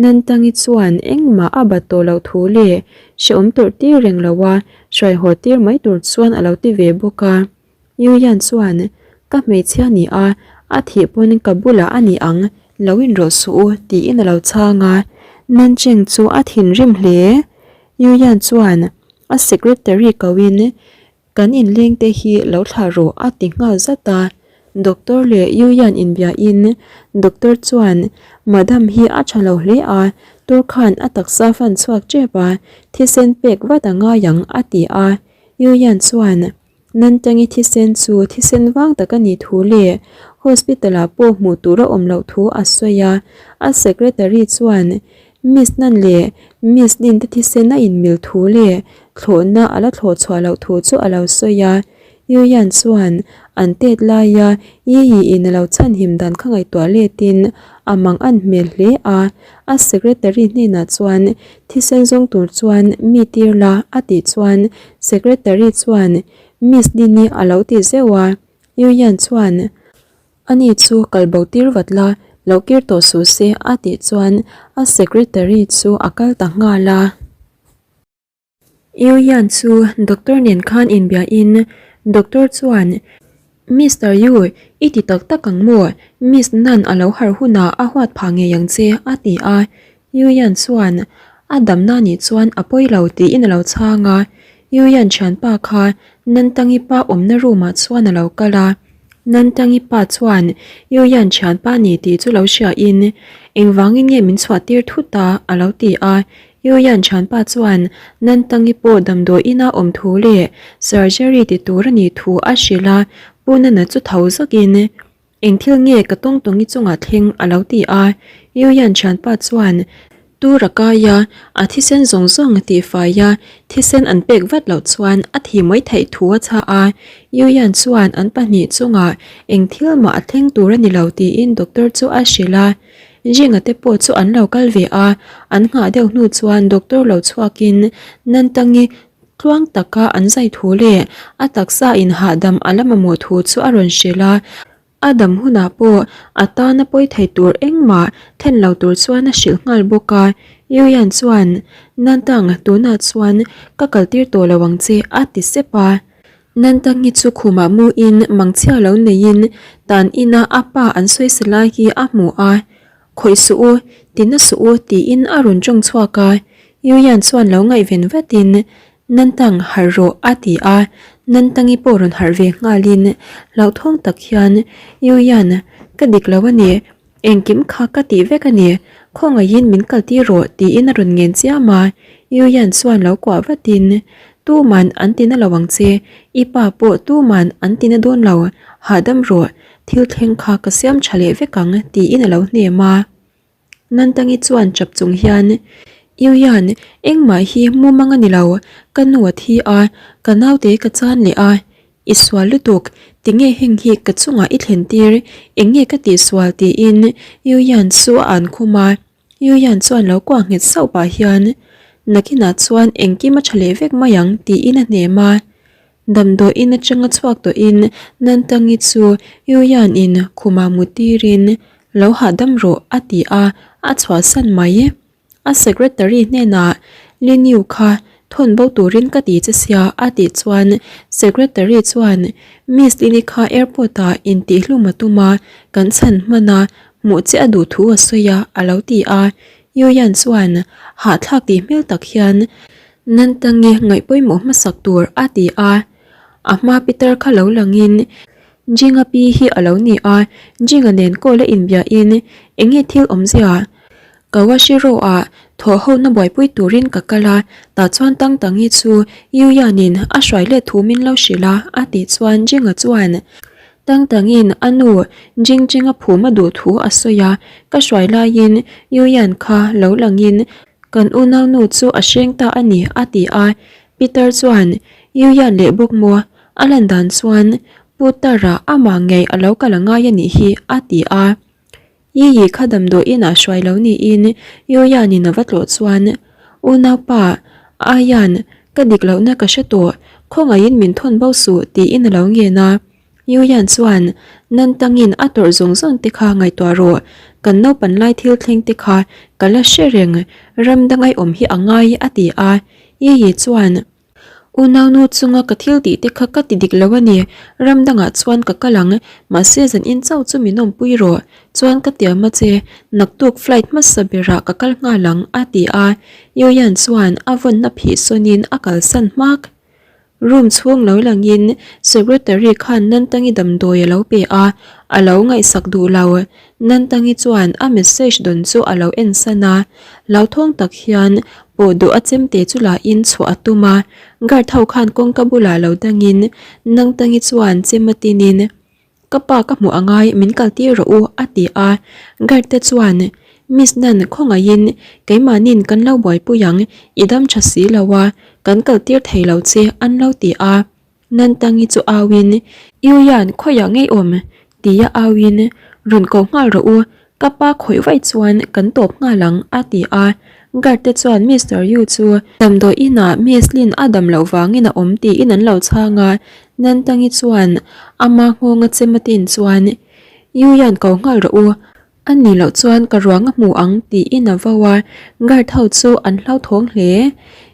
Nantangi chuan engmah a bat tawh loh thu leh hrehawm tawrh tir reng loha hruai haw tir mai tur chuan a lo ti ve bawk a. Yuyan chuan, Ka hmeichhia ni a, a thih pawn ka bulah a ni ang, lo inrawlh suh u, tiin a lo chhang a. Nancheng chu a thinrim hle. Yuyan chuan a secretary koin, Kan inleng te hi lo thlah rawh a ti nghal zat a. Doctor leh Yuyan inbiain doctor chuan, Madam hi a tha lo hle a, tur khan a taksa fan chhuak tep a, thisen pek vat a ngai ang a ti a. Yuyan chuan, Nantangi thisen chu thisen vang tak a nih thu leh hospital ah pawh hmuh tur a awm loh thu a sawi a, a secretary chuan Miss Nan leh Miss Lin te thisen a inmil thu leh thlawhna a la thlawh chhuah loh thu chu a lo sawi a. Yuyan chuan an tet laia Yiyi in a lo chhanhim dan kha ngaihtuah letin a mang an hmel hle a, a secretary hnenah chuan thisen zawng tur chuan mi tir la a tih chuan secretary chuan Miss Lini a lo ti zeuh a, Yuyan chuan ani chu kal bo tir vat la, lo kir tawh suh se a tih chuan a secretary chu a kal ta nghal a. Yu Yan chu doctor nen khan inbiain doctor chuan, Mister Yu, i ti tak tak ang maw? Miss Nan a lo harh hunah a huat phah ngei ang che, a ti a. Yu Yan chuan, A damna nih chuan a pawi lo tiin a lo chhang a. Yu Yan thianpa kha Nantangi pa awmna room ah chuan a lo kal a. Nantangi pa chuan Yu Yan thianpa ni tih chu lo hriain, Engvangin nge min chhuah tir thut a? a lo ti a. Yuyan thianpa chuan Nantangi pawh damdawi ina awm thu leh surgery ti tur a nih thu a hrilh a, Pu Nana chu tho zawkin, Eng thil nge ka tawng tawngi chungah thleng a lo ti a, Yuyan thianpa chuan tur a kai a, a thisen zawng zawng a tihfai a, thisen an pek vat loh chuan a thi mai theih thu a chhah a, Yuyan chuan an pahnih chungah eng thil mah a thleng tur a ni lo tiin doctor chu a hrilh a. Jinga te pawh chu an lo kal ve a, an nghah deuh hnu chuan doctor lo chhuakin Nantangi tluang taka an zai thu leh a taksa in hahdam a la mamawh thu chu a rawn hrilh a, a dam hunah pawh a tana pawi thei tur engmah thlen lo tur chuan a hrilh nghal bawk a, Yuyan chuan Nantang tunah chuan ka kaltir tawh lo ang che a ti sep a. Nantangi chu khumah muin mangchhia lo neiin tan ina a pa an sawi lai hi a hmu a, Khawih suh u, tina suh u tiin a rawn tawng chhuak a. Yuyan chuan lo ngaihven vatin, Nantang, harh rawh, a ti a. Nantangi pawh rawn harh ve nghalin hlauhthawng tak hian, Yuyan, ka dik lo a ni. Engkim kha ka tih vek a ni. Khawngaihin min kaltir rawh, tiin a rawn ngen chiam a. Yuyan chuan lo kuah vatin, Tuman an ti na lo ang che, i pa pawh tuman an ti na dawn lo, hahdam rawh, thil thleng kha ka siam tha leh vek ang, tiin a lo hnem a. Nantangi chuan chap chung hian, Yuyan, engmah hi mumang a ni lo, ka nu a thi a, ka naute ka chan leh a, i sual lutuk, tinge heng hi ka chungah i thlen tir, eng nge ka tihsual tiin Yuyan chu a an khum a. Yuyan chuan lo kuah nghet sauh pah hian, Nakinah chuan engkim a tha leh vek mai ang tiin a hnem a. Damdawi in atanga chhuak tawhin Nantangi chu Yuyan in khumah mut tirin lo hahdam rawh a ti a, a chhuahsan mai. A secretary hnenah Liniu kha thawn bo turin ka ti che sia a tih chuan secretary chuan Miss Lini kha airport ah intihhlum a tum a, kan chhan hman a, hmuh che a duh thu a sawi a a lo ti a. Yuyan chuan hahthlak tih hmel tak hian Nantangi ngaih pawimawh hmasak tur a ti a, a hma Peter kha lo langin Jinga pi hi a lo ni a, Jinga nen call a inbiahin eng nge thil awmzia? Kawashiro-ah thawh hona buaipui turin ka kal a, tah chuan Tangtangi chu Yuyanin a hruai let thu min lo hrilh a a tih chuan Jinga chuan Tangtangin a nu Jingchinga phum a duh thu a sawi a, ka hruai laiin Yuyan kha lo langin Kan unaunu chu a hreng ta a ni, a ti a. Peter chuan, Yuyan leh bawk maw? A lan dan chuan Pu Tara amah ngei a lo kal a ngai a nih hi, a ti a. Yiyi kha damdawi inah hruai lo niin Yuyanin a va tlawh chuan, Unaupa, Ayan, ka dik lohna ka hre tawh, khawngaihin min thawn bo suh, tiin a lo ngen a. Yuyan chuan, Nantangin a tawrh zawng zawng te kha ngaihtuah rawh, kan naupan lai thil thleng te kha ka la hre reng, ram dang ai awm hi a ngai a ti a. Yiyi chuan, Unaunu chunga ka thil tih te kha ka ti dik lo a ni, ram dangah chuan ka kal ang, mahse zan in chauh chu min awmpui rawh, chuan ka tiam a che, naktuk flight hmasa berah ka kal nghal ang a ti a. Yuyan chuan a vawnna phih sawnin a kalsan hmak. Room chhung lo langin secretary khan Nantangi damdawi a lo pe a, a lo ngaihsak duh lo. Nantangi chuan a message dawn chu a lo en san a, hlauthawng tak hian pawh duh a chemte chu la in chhuah a tum a, guard ho khan kawngka bulah lo dangin Nantangi chuan chem a tinin, Ka pa ka hmuh angai min kal tir rawh u a ti a, guard te chuan Miss Nan khawngaihin keimahnin kan lo buaipui ang i dam tha si lo a, kan kal tir thei lo che an lo ti a, Nantangi chu auin Yuyan khawiah ngei awm tia auin rawn ko nghal rawh u Ka pa khawih vaih chuan kan tawp nghal ang a ti a, guard te chuan Mister Yu chu damdawi inah Miss Lin a dam loh vangin a awm tiin an lo chhang a, Nantangi chuan ama nghawnga chem a tin chuan Yu hian ko nghal rawh u, a nih loh chuan ka ruang a hmu ang tiin a vo a, guard ho chu an hlauthawng hle.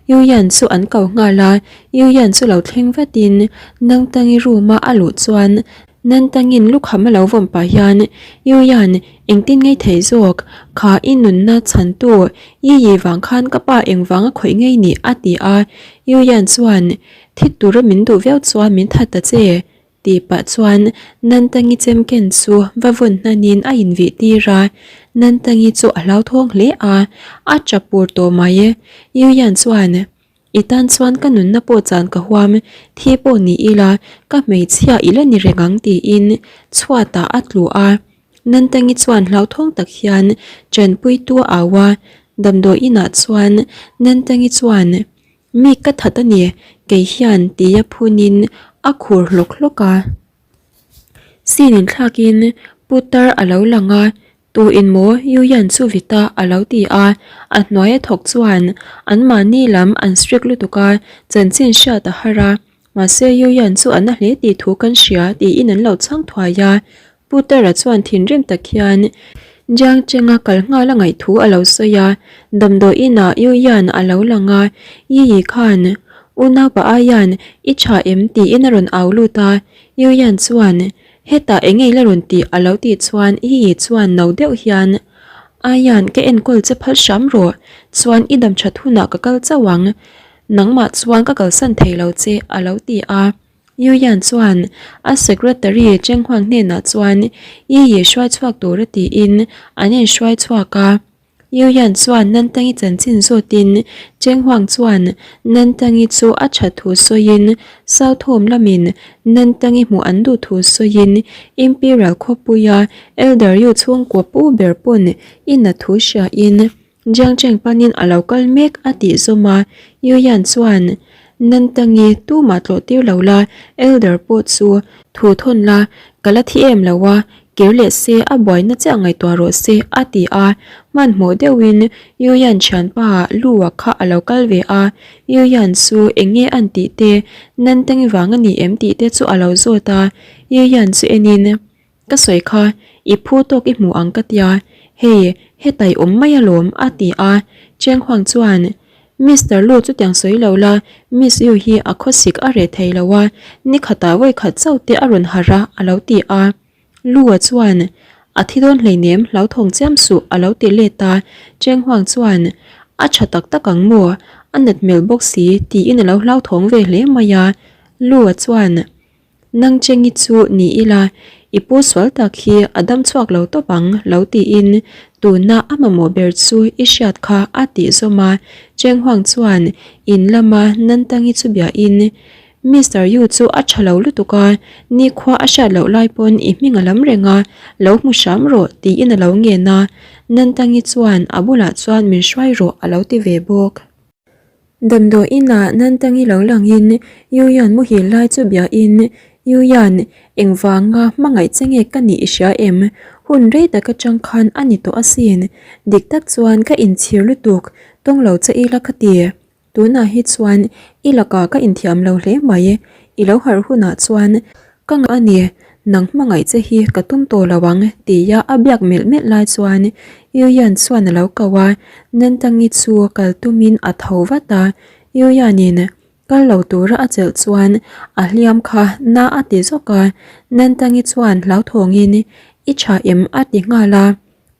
Yu Yan chu an ko nghal a, Yu Yan chu lo thleng vatin Nangtangi room a a luh chuan Nantangin lukham a lo vawm pah hian Yuyan engtin ngei thei zawk, kha i nunna chhantu Yiyi vang khan ka pa engvang a khawih ngei ni a ti a, Yuyan chuan thi tura min duh viau chuan min that ta che tih pah chuan Nantangi chem ken chu va vawn hnanin a invih tir a, Nantangi chu a hlauthawng hle a, a tap pur tawh mai. Yuyan chuan. I tan chuan ka nunna pawh chan ka huam, thi pawh ni ila ka hmeichhia i la ni reng ang tiin chhuatah a tlu a. Nantangi chuan hlauthawng tak hian Chanpuitu a au a, damdawi inah chuan Nantangi chuan Mi ka that a ni, kei hian tia phunin a khur hlawk hlawk a. Scene inthlakin putar a lo lang a, Tu in maw Yuyan chu vita a lo ti a, a hnuai a thawk chuan an mahni lam an strict lutuk a, chanchin hriat a har a, mahse Yuyan chu a na hle tih thu kan hria tiin an lo chhang thuai a, Putara chuan thinrim tak hian Jiang Cheng-a kal nghal a ngaih thu a lo sawi a, damdawi inah Yuyan a lo lang a, Yiyi khan Unaupa Ayan i tha em tiin a rawn au lut a, Yuyan chuan Hetah eng nge la rawn tih a lo tih chuan Yiyi chuan no deuh hian. Aian ka enkawl che phal hram rawh, chuan i dam that hunah ka kal chauh ang, nangmah chuan ka kalsan thei lo che a lo ti a. Yuyan chuan a secretary Chenghuang hnenah chuan Yiyi hruai chhuak tura tiin an inhruai chhuak a. Yuyan chuan Nantangi chanchin zawtin Chenghuang chuan Nantangi chu a that thu sawiin South Home lamin Nantangi hmuh an duh thu sawiin Imperial khawpuia Elder Yu chhungkua pu ber pawn i na thu hriain Jiang Cheng panin a lo kal mek a tih zawm a, Yuyan chuan Nantangi tumah tlawh tir lo la, Elder pawh chu thu thawn la, ka la thi em lo a, Kir leh se a buaina chiah ngaihtuah rawh se a ti a, hmanhmawh deuhin Yuyan thianpa Lua kha a lo kal ve a, Yuyan chu eng nge an tih te, Nantengi vang a ni em tih te chu a lo zawt a, Yuyan chu enin Ka sawi kha i phu tawk i hmu ang ka tia, hei hetai awm mai alawm a ti a, Cheng Huang chuan Mister Lu chutiang sawi lo la, Miss Yu hi a khawsik a reh thei lo a, ni khatah vawi khat chauh te a rawn harh a a lo ti a. Lu-a chuan, A thi dawn hleinem, hlauthawng chiam suh a lo ti let a. Cheng Huang chuan, A tha tak tak ang maw? A nat hmel bawk si tiin a lo hlauthawng ve hle mai a. Lu-a chuan, Nang Chengi chu ni ila, i pu sual tak hi a dam chhuak lo tawp ang lo tiin tuna a mamawh ber chu i hriat kha a tih zawm a. Cheng Huang chuan in lama Nantangi chu biahin, Mister Yu chu a tha lo lutuk a, nikhua a hriat loh lai pawn i hming a lam reng a, lo hmu hram rawh tiin a lo ngen a. Nantangi chuan a bulah chuan min hruai rawh a lo ti ve bawk. Damdawi inah Nantangi lo langin Yuyan muhil lai chu biain, Yuyan, engvanga hmangaih che nge ka nih i hria em? Hun rei tak atang khan a ni tawh asin. Dik tak chuan ka inchhir lutuk, tawng lo che ila ka ti. Tunah hi chuan i lakah ka inthiam lo hle mai, i lo harh hunah chuan Ka ngah a ni, nang hmangaih che hi ka tum tawh lo ang tia a biak melh melh lai chuan Yuyan chuan a lo ko a, Nantangi chu kal tumin a tho vat a, Yuyanin kal lo tura a chelh chuan a hliam kha na a ti zawk a, Nantangi chuan hlauthawngin I tha em a ti nghal a,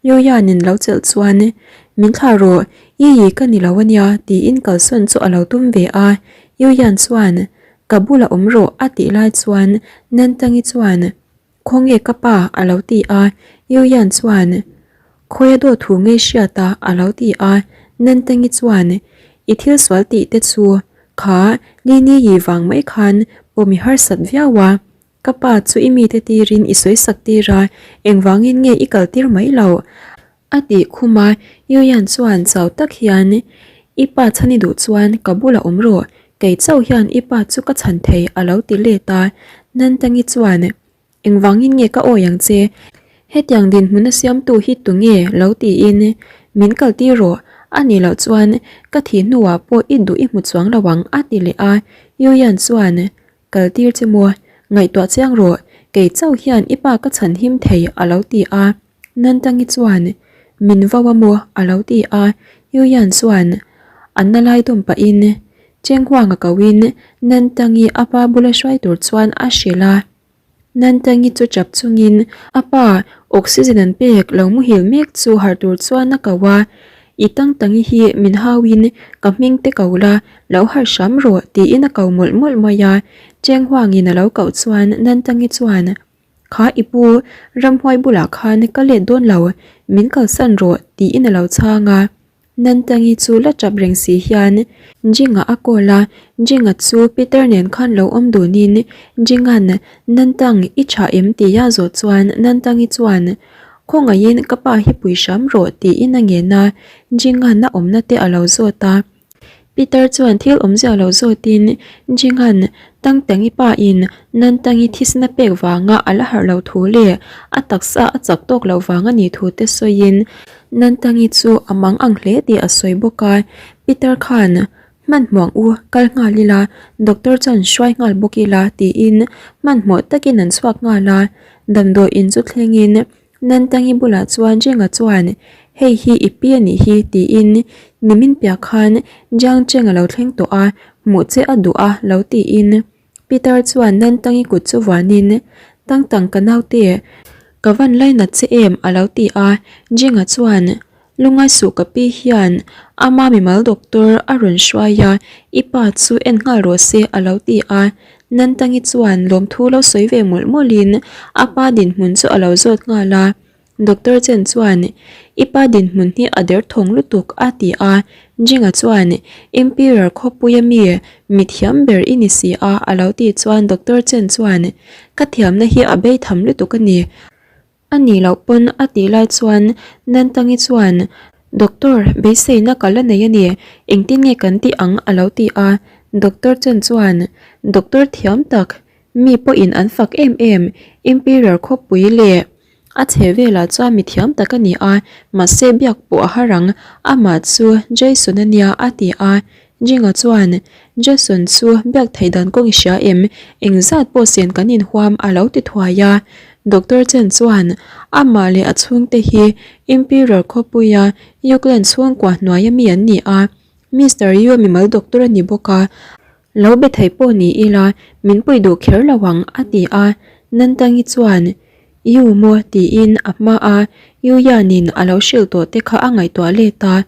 Yuyanin lo chelh chuan Min thlah rawh, i i ka ni lo a nia tiin kalsawn chu a lo tum ve a, Yuyan chuan Ka bulah awm rawh a tih lai chuan Nantangi chuan Khawnge ka pa a lo ti a, Yuyan chuan Khawia dawt thu ngei hriat a a lo ti a, Nantangi chuan I thil sual tih te chu kha Lini yi vang mai khan pawm i harsat viau a, ka pa chu i mite tirin i sawi sak tir a, engvangin nge i kal tir mai loh? A tih khum a, Yuyan chuan chau tak hian, I pa chhan i duh chuan ka bulah awm rawh, kei chauh hian i pa chu ka chhan thei a lo ti let a. Nantangi chuan, Engvangin nge ka awi ang che? Hetiang dinhmun a siamtu hi tunge? lo tiin, Min kal tir rawh, a nih loh chuan ka thih hnuah pawh i duh i hmu chuang lo ang a ti leh a. Yuyan chuan, Kal tir che maw? Ngaihtuah chiang rawh, kei chauh hian i pa ka chhan him thei a lo ti a. Nantangi chuan, Min vau a maw? a lo ti a. Yuyan chuan a na lai dawm pahin Chenghuanga koin Nantangi a pa bula hruai tur chuan a hrilh a. Nantangi chu chap chungin a pa oxygen an pek lo muhil mek chu harh tur chuan a ko a. I tangtangi hi min hauin ka hming te ko la, lo harh hram rawh tiin a ko mawlh mawlh mai a. Chenghuangin a lo koh chuan Nantangi chuan Kha i pu, ramhuai bulah khan ka let dawn lo, min kalsan rawh tiin a lo chhang a. Nantangi chu la tap reng si hian Jinga a call a, Jinga chu Peter nen khan lo awm dunin Jinga'n Nantang i tha em tia zawh chuan Nantangi chuan Khawngaihin ka pa hi pui hram rawh tiin a ngen a, Jinga'n a awmna te a lo zawt a. Peter chuan thil awmzia lo zawtin Jinghan Tangtangi pa in Nantangi thisna pek vanga a la harh lo thu leh a taksa a chak tawk loh vang a nih thu te sawiin Nantangi chu a mang ang hle tih a sawi bawk a. Peter khan Hmanhmawh u, kal nghal ila, doctor chuan hruai nghal bawk ila tiin hmanhmawh takin an chhuak nghal a. Damdawi in chu thlengin Nantangi bulah chuan Jenga chuan, Hei hi i pi a nih hi, tiin nimin piah khan Jiang Cheng a lo thleng tawh a, hmuh che a duh a, lo tiin Peter chuan Nantangi kut chu vuanin, Tangtang ka naute, ka van lainat che em, a lo ti a, Jenga chuan. Lungai suh ka pi hian ama mimal doctor a rawn hruai a, i pa chu en nghal rawh se a lo ti a. Nantangi chuan lawmthu lo sawi ve mawlh mawlhin a pa dinhmun chu a lo zawt nghal a. Doctor Chen chuan, I pa dinhmun hi a derthawng lutuk a ti a. Jinga chuan, Emperor khawpuia mi, mi thiam ber i ni si a a lo tih chuan Doctor Chen chuan, Ka thiamna hi a bei tham lutuk a ni. A nih loh pawn a tih lai chuan Nantangi chuan, Doctor, beiseina ka la nei a ni, engtin nge kan tih ang a lo ti a. Doctor Chen chuan, Doctor thiam tak, Mi pawhin an fak em em, Imperial khawpui leh a chhe velah chuan mi thiam tak a ni a, mahse biak pawh a har ang, amah chu Jason a nia a ti a. Jinga chuan, Jason chu biak theih dan kawng i hria em, engzat pawh sen kan inhuam a lo ti thuai a. Doctor Chen chuan, amah leh a chhungte hi Imperial khawpuia Yukland chhungkua hnuaia mi an ni a, Mister Yu mimal doctor a ni bawk a, Lo be thei pawh ni ila min puih duh kher lo ang a ti a, Nantangi chuan Yu maw tiin a hma a Yu Yanin a lo hrilh tawh te kha a ngaihtuah let a,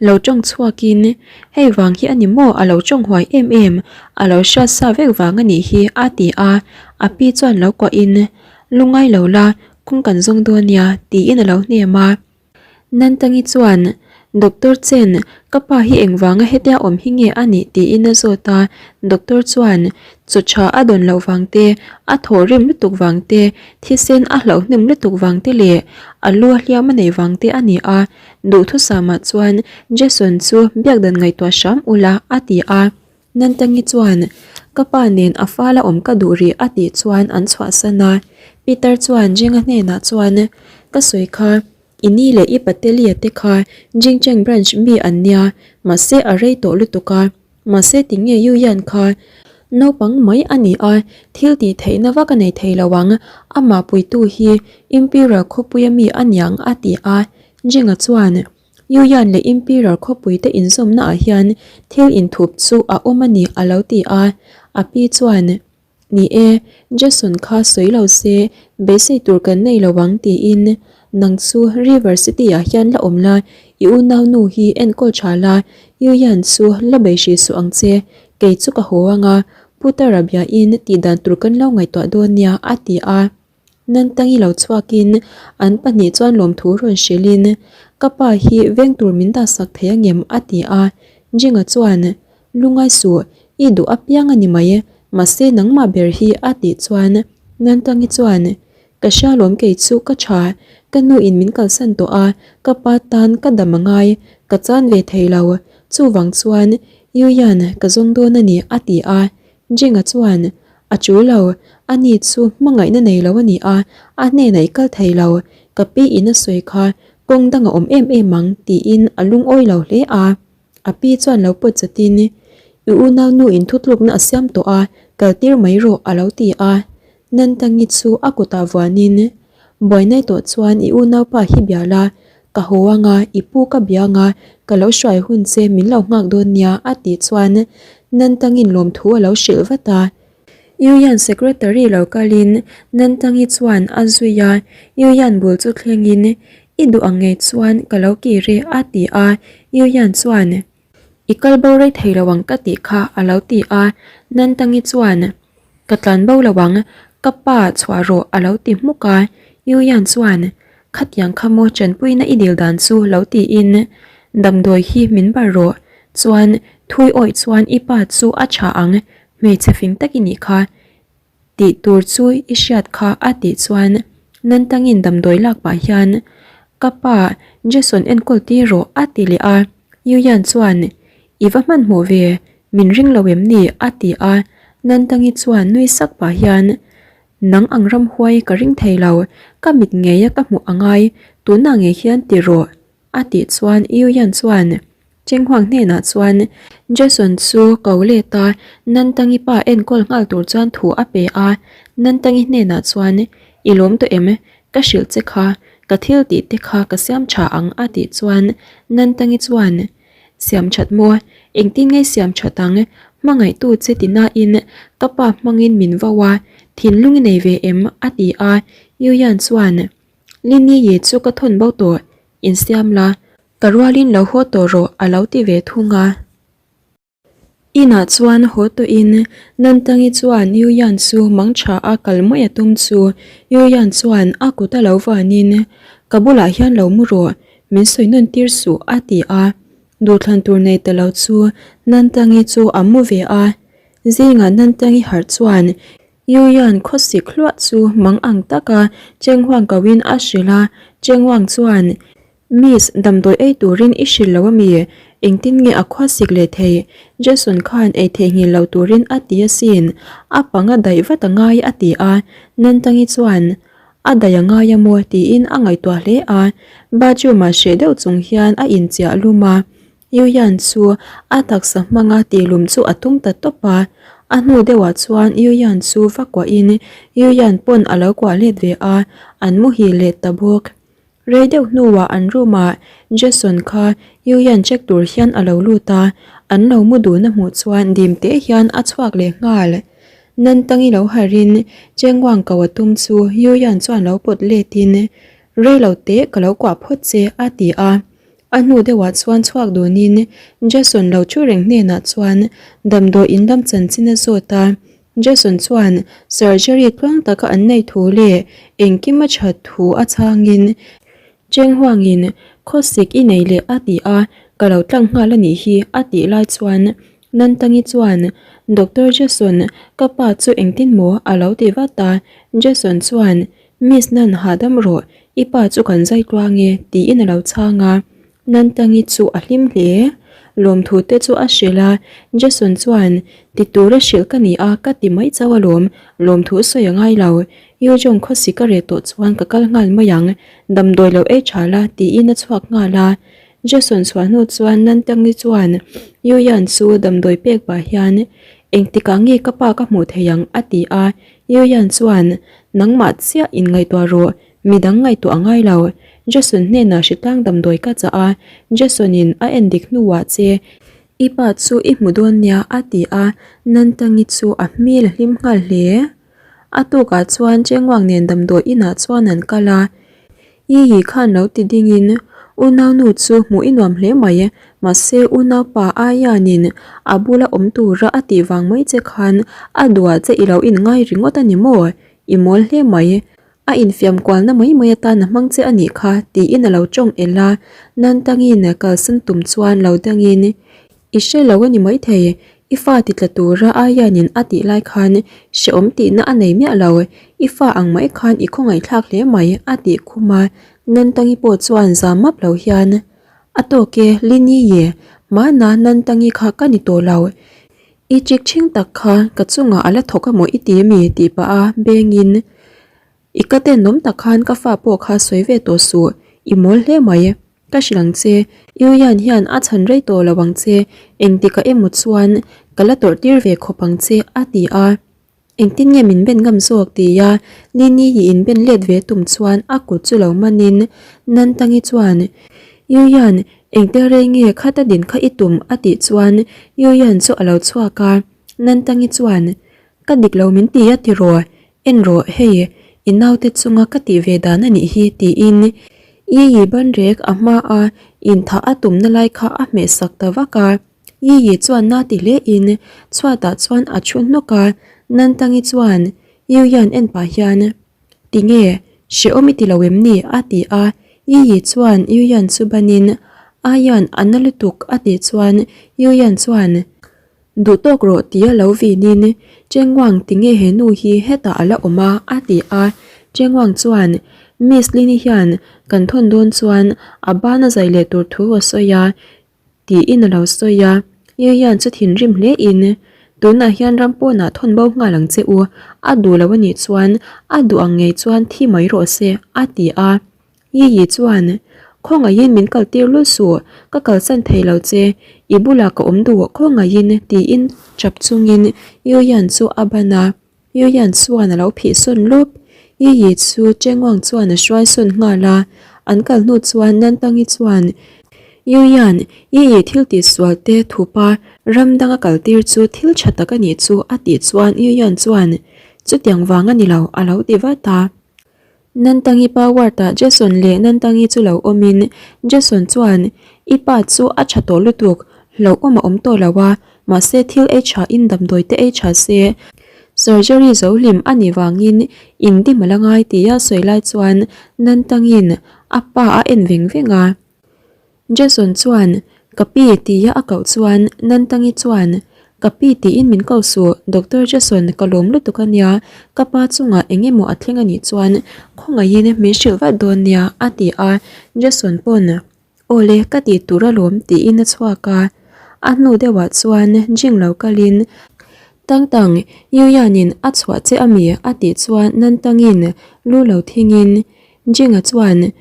lo tawng chhuakin hei vang hi a ni maw a lo tawng huai em em, a lo hriat sa vek vang a nih hi a ti a, a pi chuan lo kuahin Lungai lo la kawng kan zawng dawn nia tiin a lo hnem a. Nantangi chuan, Doctor Chen, ka pa hi engvanga hetia awm hi nge a nih tiin a zawt a, Doctor chuan, Chaw tha a dawn loh vang te, a thaw rim lutuk vang te, thisen a hlauh hnem lutuk vang te leh a lu a hliam a neih vang te a ni a, duhthusamah chuan Jason chu biak dan ngaihtuah hram ula a ti a. Nantangi chuan, Ka pa nen a fala awm ka duh rih a tih chuan an chhuahsan a. Peter chuan Jinga hnenah chuan, Ka sawi kha, i ni leh i Patelia te kha Jingcheng branch mi an nia, mahse a rei tawh lutuk a. Mahse tinge Yu Yan kha naupang mai a ni a, thil tih theihna vak a nei thei lo ang, amah puitu hi Imperial khawpuia mi a niang a ti a. Jinga chuan, Yuyan leh Imperial khawpui te inzawmna ah hian thil inthup chu a awm a ni a lo ti a, a pi chuan, Ni e, Jason kha sawi lo se beisei tur kan nei lo ang tiin, Nang chu River City ah hian la awm la, i unau nu hi enkawl tha la, Yuyan chu la bei hrih suh ang che, kei chu ka haw ang a, Putara biain tihdan tur kan lo ngaihtuah dawn nia a ti a. Nantangi lo chhuakin an pahnih chuan lawmthu rawn hrilhin, Ka pa hi veng tur min dahsak thei angem? a ti a. Jinga chuan, Lungai suh, i duh apiang a ni mai, mahse nangmah ber hi a tih chuan Nantangi chuan, Ka hria lawm kei chu ka tha, ka nu in min kalsan tawh a, ka pa tan ka dam a ngai, ka chan ve thei lo, chuvang chuan Yuyan ka zawng dawn a ni a ti a. Jinga chuan, A chu lo, ani chu hmangaihna nei lo a ni a, a hnenah i kal thei lo, ka pi in a sawi kha kawng dang a awm em em ang tiin a lungawi lo hle a. A pi chuan lo pawt chatin, I unau nu in thutlukna a siam tawh a, kal tir mai rawh a lo ti a. Nantangi chu a kutah vuanin, Buainai tawh chuan i unaupa hi bia la, ka haw anga i pu ka bia anga ka lo hruai hun che min lo nghak dawn nia a tih chuan Nantangin lawmthu a lo hrilh vat a. Yuyan secretary lo kalin Nantangi chuan a zui a, Yuyan bul chu thlengin I duh ang ngei chuan ka lo kir e a ti a, Yuyan chuan I kal bo rei thei lo ang ka tih kha a lo ti a, Nantangi chuan Ka tlan bo lo ang, ka pa chhuah rawh a lo ti hmuk a, Yuyan chuan Khatiang kha maw tanpuina i dil dan chu lo tiin damdawi hi min bar rawh, chuan thui awih chuan i pa chu a tha ang, hmeichhe fing tak i nih kha tih tur chu i hriat kha a tih chuan Nantangin damdawi lak pah hian ka pa Jason enkawl tir rawh a ti leh a, Yuyan chuan i va hmanhmawh ve min ring lo em ni a ti a, Nantangi chuan nui sak pah hian Nang ang ramhuai ka ring thei lo, ka mit ngeia ka hmuh a ngai, tunah ngei hian ti rawh, a tih chuan Yuyan chuan Chenghuang hnenah chuan Jason chu ko let a, Nantangi pa enkawl nghal tur chuan thu a pe a, Nantangi hnenah chuan I lawm tawh em? Ka hrilh che kha, ka thil tih te kha ka siam tha ang a tih chuan Nantangi chuan Siam that maw? Engtin nge siam that ang? Hmangaihtu che ti nain ka pa hmangin min vo a, thinlung i nei ve em? a ti a, Yuyan chuan, Lini ye chu ka thawn bo tawh, insiam la. Ka rualin lo haw tawh rawh a lo ti ve thung a. Inah chuan haw tawhin Nantangi chuan Yu Yan chu mang tha a kal mai a tum chu Yu Yan chuan a kut a lo vanin Ka bulah hian lo mu rawh, min sawi nawn tir suh a ti a. Duhthlan tur nei ta lo chu Nantangi chu a mu ve a. Zingah Nantangi harh chuan Yu Yan khawsik hluah chu mang ang taka Chenghuang koin a hrilh a, Chenghuang chuan Miss, damdawi ei turin i hrilh lo ami? Engtin nge a khua sik leh thei? Jason khan ei theihnghilh lo turin a ti asin, a panga daih vat a ngai a ti a, Nantangi chuan a daih a ngai a maw tiin a ngaihtuah hle a, bathroom ah hreh deuh chung hian a inchiah lum a, Yuyan chu a taksa hmanga tihlum chu a tum ta tawp a, a hnu deuhah chuan Yuyan chu va kuahin Yuyan pawn a lo kuah let ve a, an muhil leh ta bawk. Rei deuh hnuah an room ah Jason kha Yuyan check tur hian a lo lut a, an lo mu dun a hmuh chuan dim teh hian a chhuak leh nghal. Nantangi lo harhin Chengwang ko a tum chu Yuyan chuan lo pawt let in Rei lo teh ka lo kuah phawt che a ti a. A hnu deuhah chuan chhuak dunin Jason lo thu reng hnenah chuan damdawi in lam chanchin a zawt a, Jason chuan surgery tluang taka an nei thu leh engkim a that thu a chhangin Cheng Huangin khawsik i nei leh a ti a, ka lo tlang nghal a nih hi a tih lai chuan Nantangi chuan Doctor Jason ka pa chu engtin maw a lo ti vat a, Jason chuan Miss Nan hahdam rawh i pa chu kan zai tluang e tiin a lo chhang a. Nantangi chu a hlim hle. Lawmthu te chu a hrilh a, Jason chuan, Ti tura hrilh ka ni a, ka ti mai chauh alawm, lawmthu sawi a ngai lo. Yu Jong khawsi ka reh tawh chuan ka kal nghal mai ang, damdawi lo ei tha la, tiin a chhuak nghal a. Jason chhuah hnu chuan Nantangi chuan Yu Yan chu damdawi pek pah hian, Engtikah nge ka pa ka hmuh thei ang? a ti a. Yu Yan chuan, Nangmah chiah inngaihtuah rawh, Midang ngaihtuah a ngai lo. Jason hnenah hritlang damdawi ka chah a, Jason-in a en dik hnuah che i pa chu i hmu dawn nia a ti a, Nantangi chu a hmel a hlim nghal hle. A tukah chuan Chengwang nen damdawi inah chuan an kal a, Yiyi khan lo ti dingin unaunu chu hmuh i nuam hle mai, mahse unaupa Ayanin a bula awm tura a tih vang mai che khan a duah che i lo inngai ringawt a ni maw? I mawl hle mai. A infiam kualna mai mai atan a hmang che a nih kha tiin a lo tawng el a, Nantangin kalsan tum chuan lo dangin I hre lo a ni maithei, i fa ti tla tura Aianin a tih lai khan hrehawm tihna a nei miah lo, i fa ang mai khan i khawngaihthlak hle mai a tih khum a, Nantangi pawh chuan zam map lo hian A tawk e, Lini-i, hmana Nantangi kha ka ni tawh lo, I chik chhing tak kha ka chungah a la thawk a maw i ti mi tih pah a bengin i ka tenawm tak khan ka fa pawh kha sawi ve tawh suh i mawl hle mai ka hrilh ang che Yuyan hian a chhan rei tawh lo ang che engtikah emaw chuan ka la tawrh tir ve khawp ang che a ti a. Engtin nge min ben ngam zawk tia Lini hi in ben let ve tum chuan a kut chu lo manin Nantangi chuan Yuyan engtia rei nge khata din kha i tum a tih chuan Yuyan chu a lo chhuak a Nantangi chuan Ka dik lo min ti a tiraw en rawh hei i naute chunga ka tih ve dan a nih hi tiin Yiyi banrek a hma a inthah a tumna lai kha a hmeh sak ta vak a. Yiyi chuan na ti hle in chhuatah chuan a thu hnawk a, Nantangi chuan Yuyan en pah hian Tinge, hrehawm i ti lo em ni? a ti a, Yiyi chuan Yuyan chu banin Ayan a na lutuk a tih chuan Yuyan chuan Duh tawk rawh tia lo vinin Chengwang tinge he nu hi hetah a la awm a? a ti a, Chengwang chuan Miss Lini hian kan thawn dawn chuan a ban a zai leh tur thu a sawi a, Tiin a lo sawi a, Yu hian chu thinrim hle in, Tunah hian ram pawnah thawn bo nghal ang che u, a duh lo a nih chuan a duh ang ngei chuan thi mai rawh se, a ti a. Yi Yi chuan, Khawngaihin min kal tir lul suh, ka kalsan thei lo che, i bulah ka awm duh khawngaihin, tiin chap chungin Yu Yan chu a ban a. Yuyan chuan a lo phih sawn lawp. Yiyi chu Chengwang chuan a hruai sawn nghal a, an kal hnu chuan Nantangi chuan Yuyan, Yiyi thil tih sual te thupa ram danga kal tir chu thil tha tak a nih chu a tih chuan Yuyan chuan chutiang vang a ni lo a lo ti vat a. Nantangi pa ward-ah Jason leh Nantangi chu lo awmin Jason chuan, I pa chu a tha tawh lutuk, hlauhawm a awm tawh lo a, mahse thil ei tha in damdawi te ei tha se, surgery zo hlim a nih vangin indim a la ngai tia sawi lai chuan Nantangi'n a pa a en veng veng a. Jason chuan, Ka pi tia a koh chuan Nantangi chuan, Ka pi tiin min ko suh, Doctor Jason ka lawm lutuk a nia, ka pa chungah eng emaw a thleng a nih chuan khawngaihin min hrilh vat dawn nia a ti a, Jason pawn, Aw le ka tih tur alawm tiin a chhuak a, a hnu deuhah chuan Jing lo kalin, Tang tang, Yuyanin a chhuah che ami a tih chuan Nantangin lu lo thingin Jinga chuan,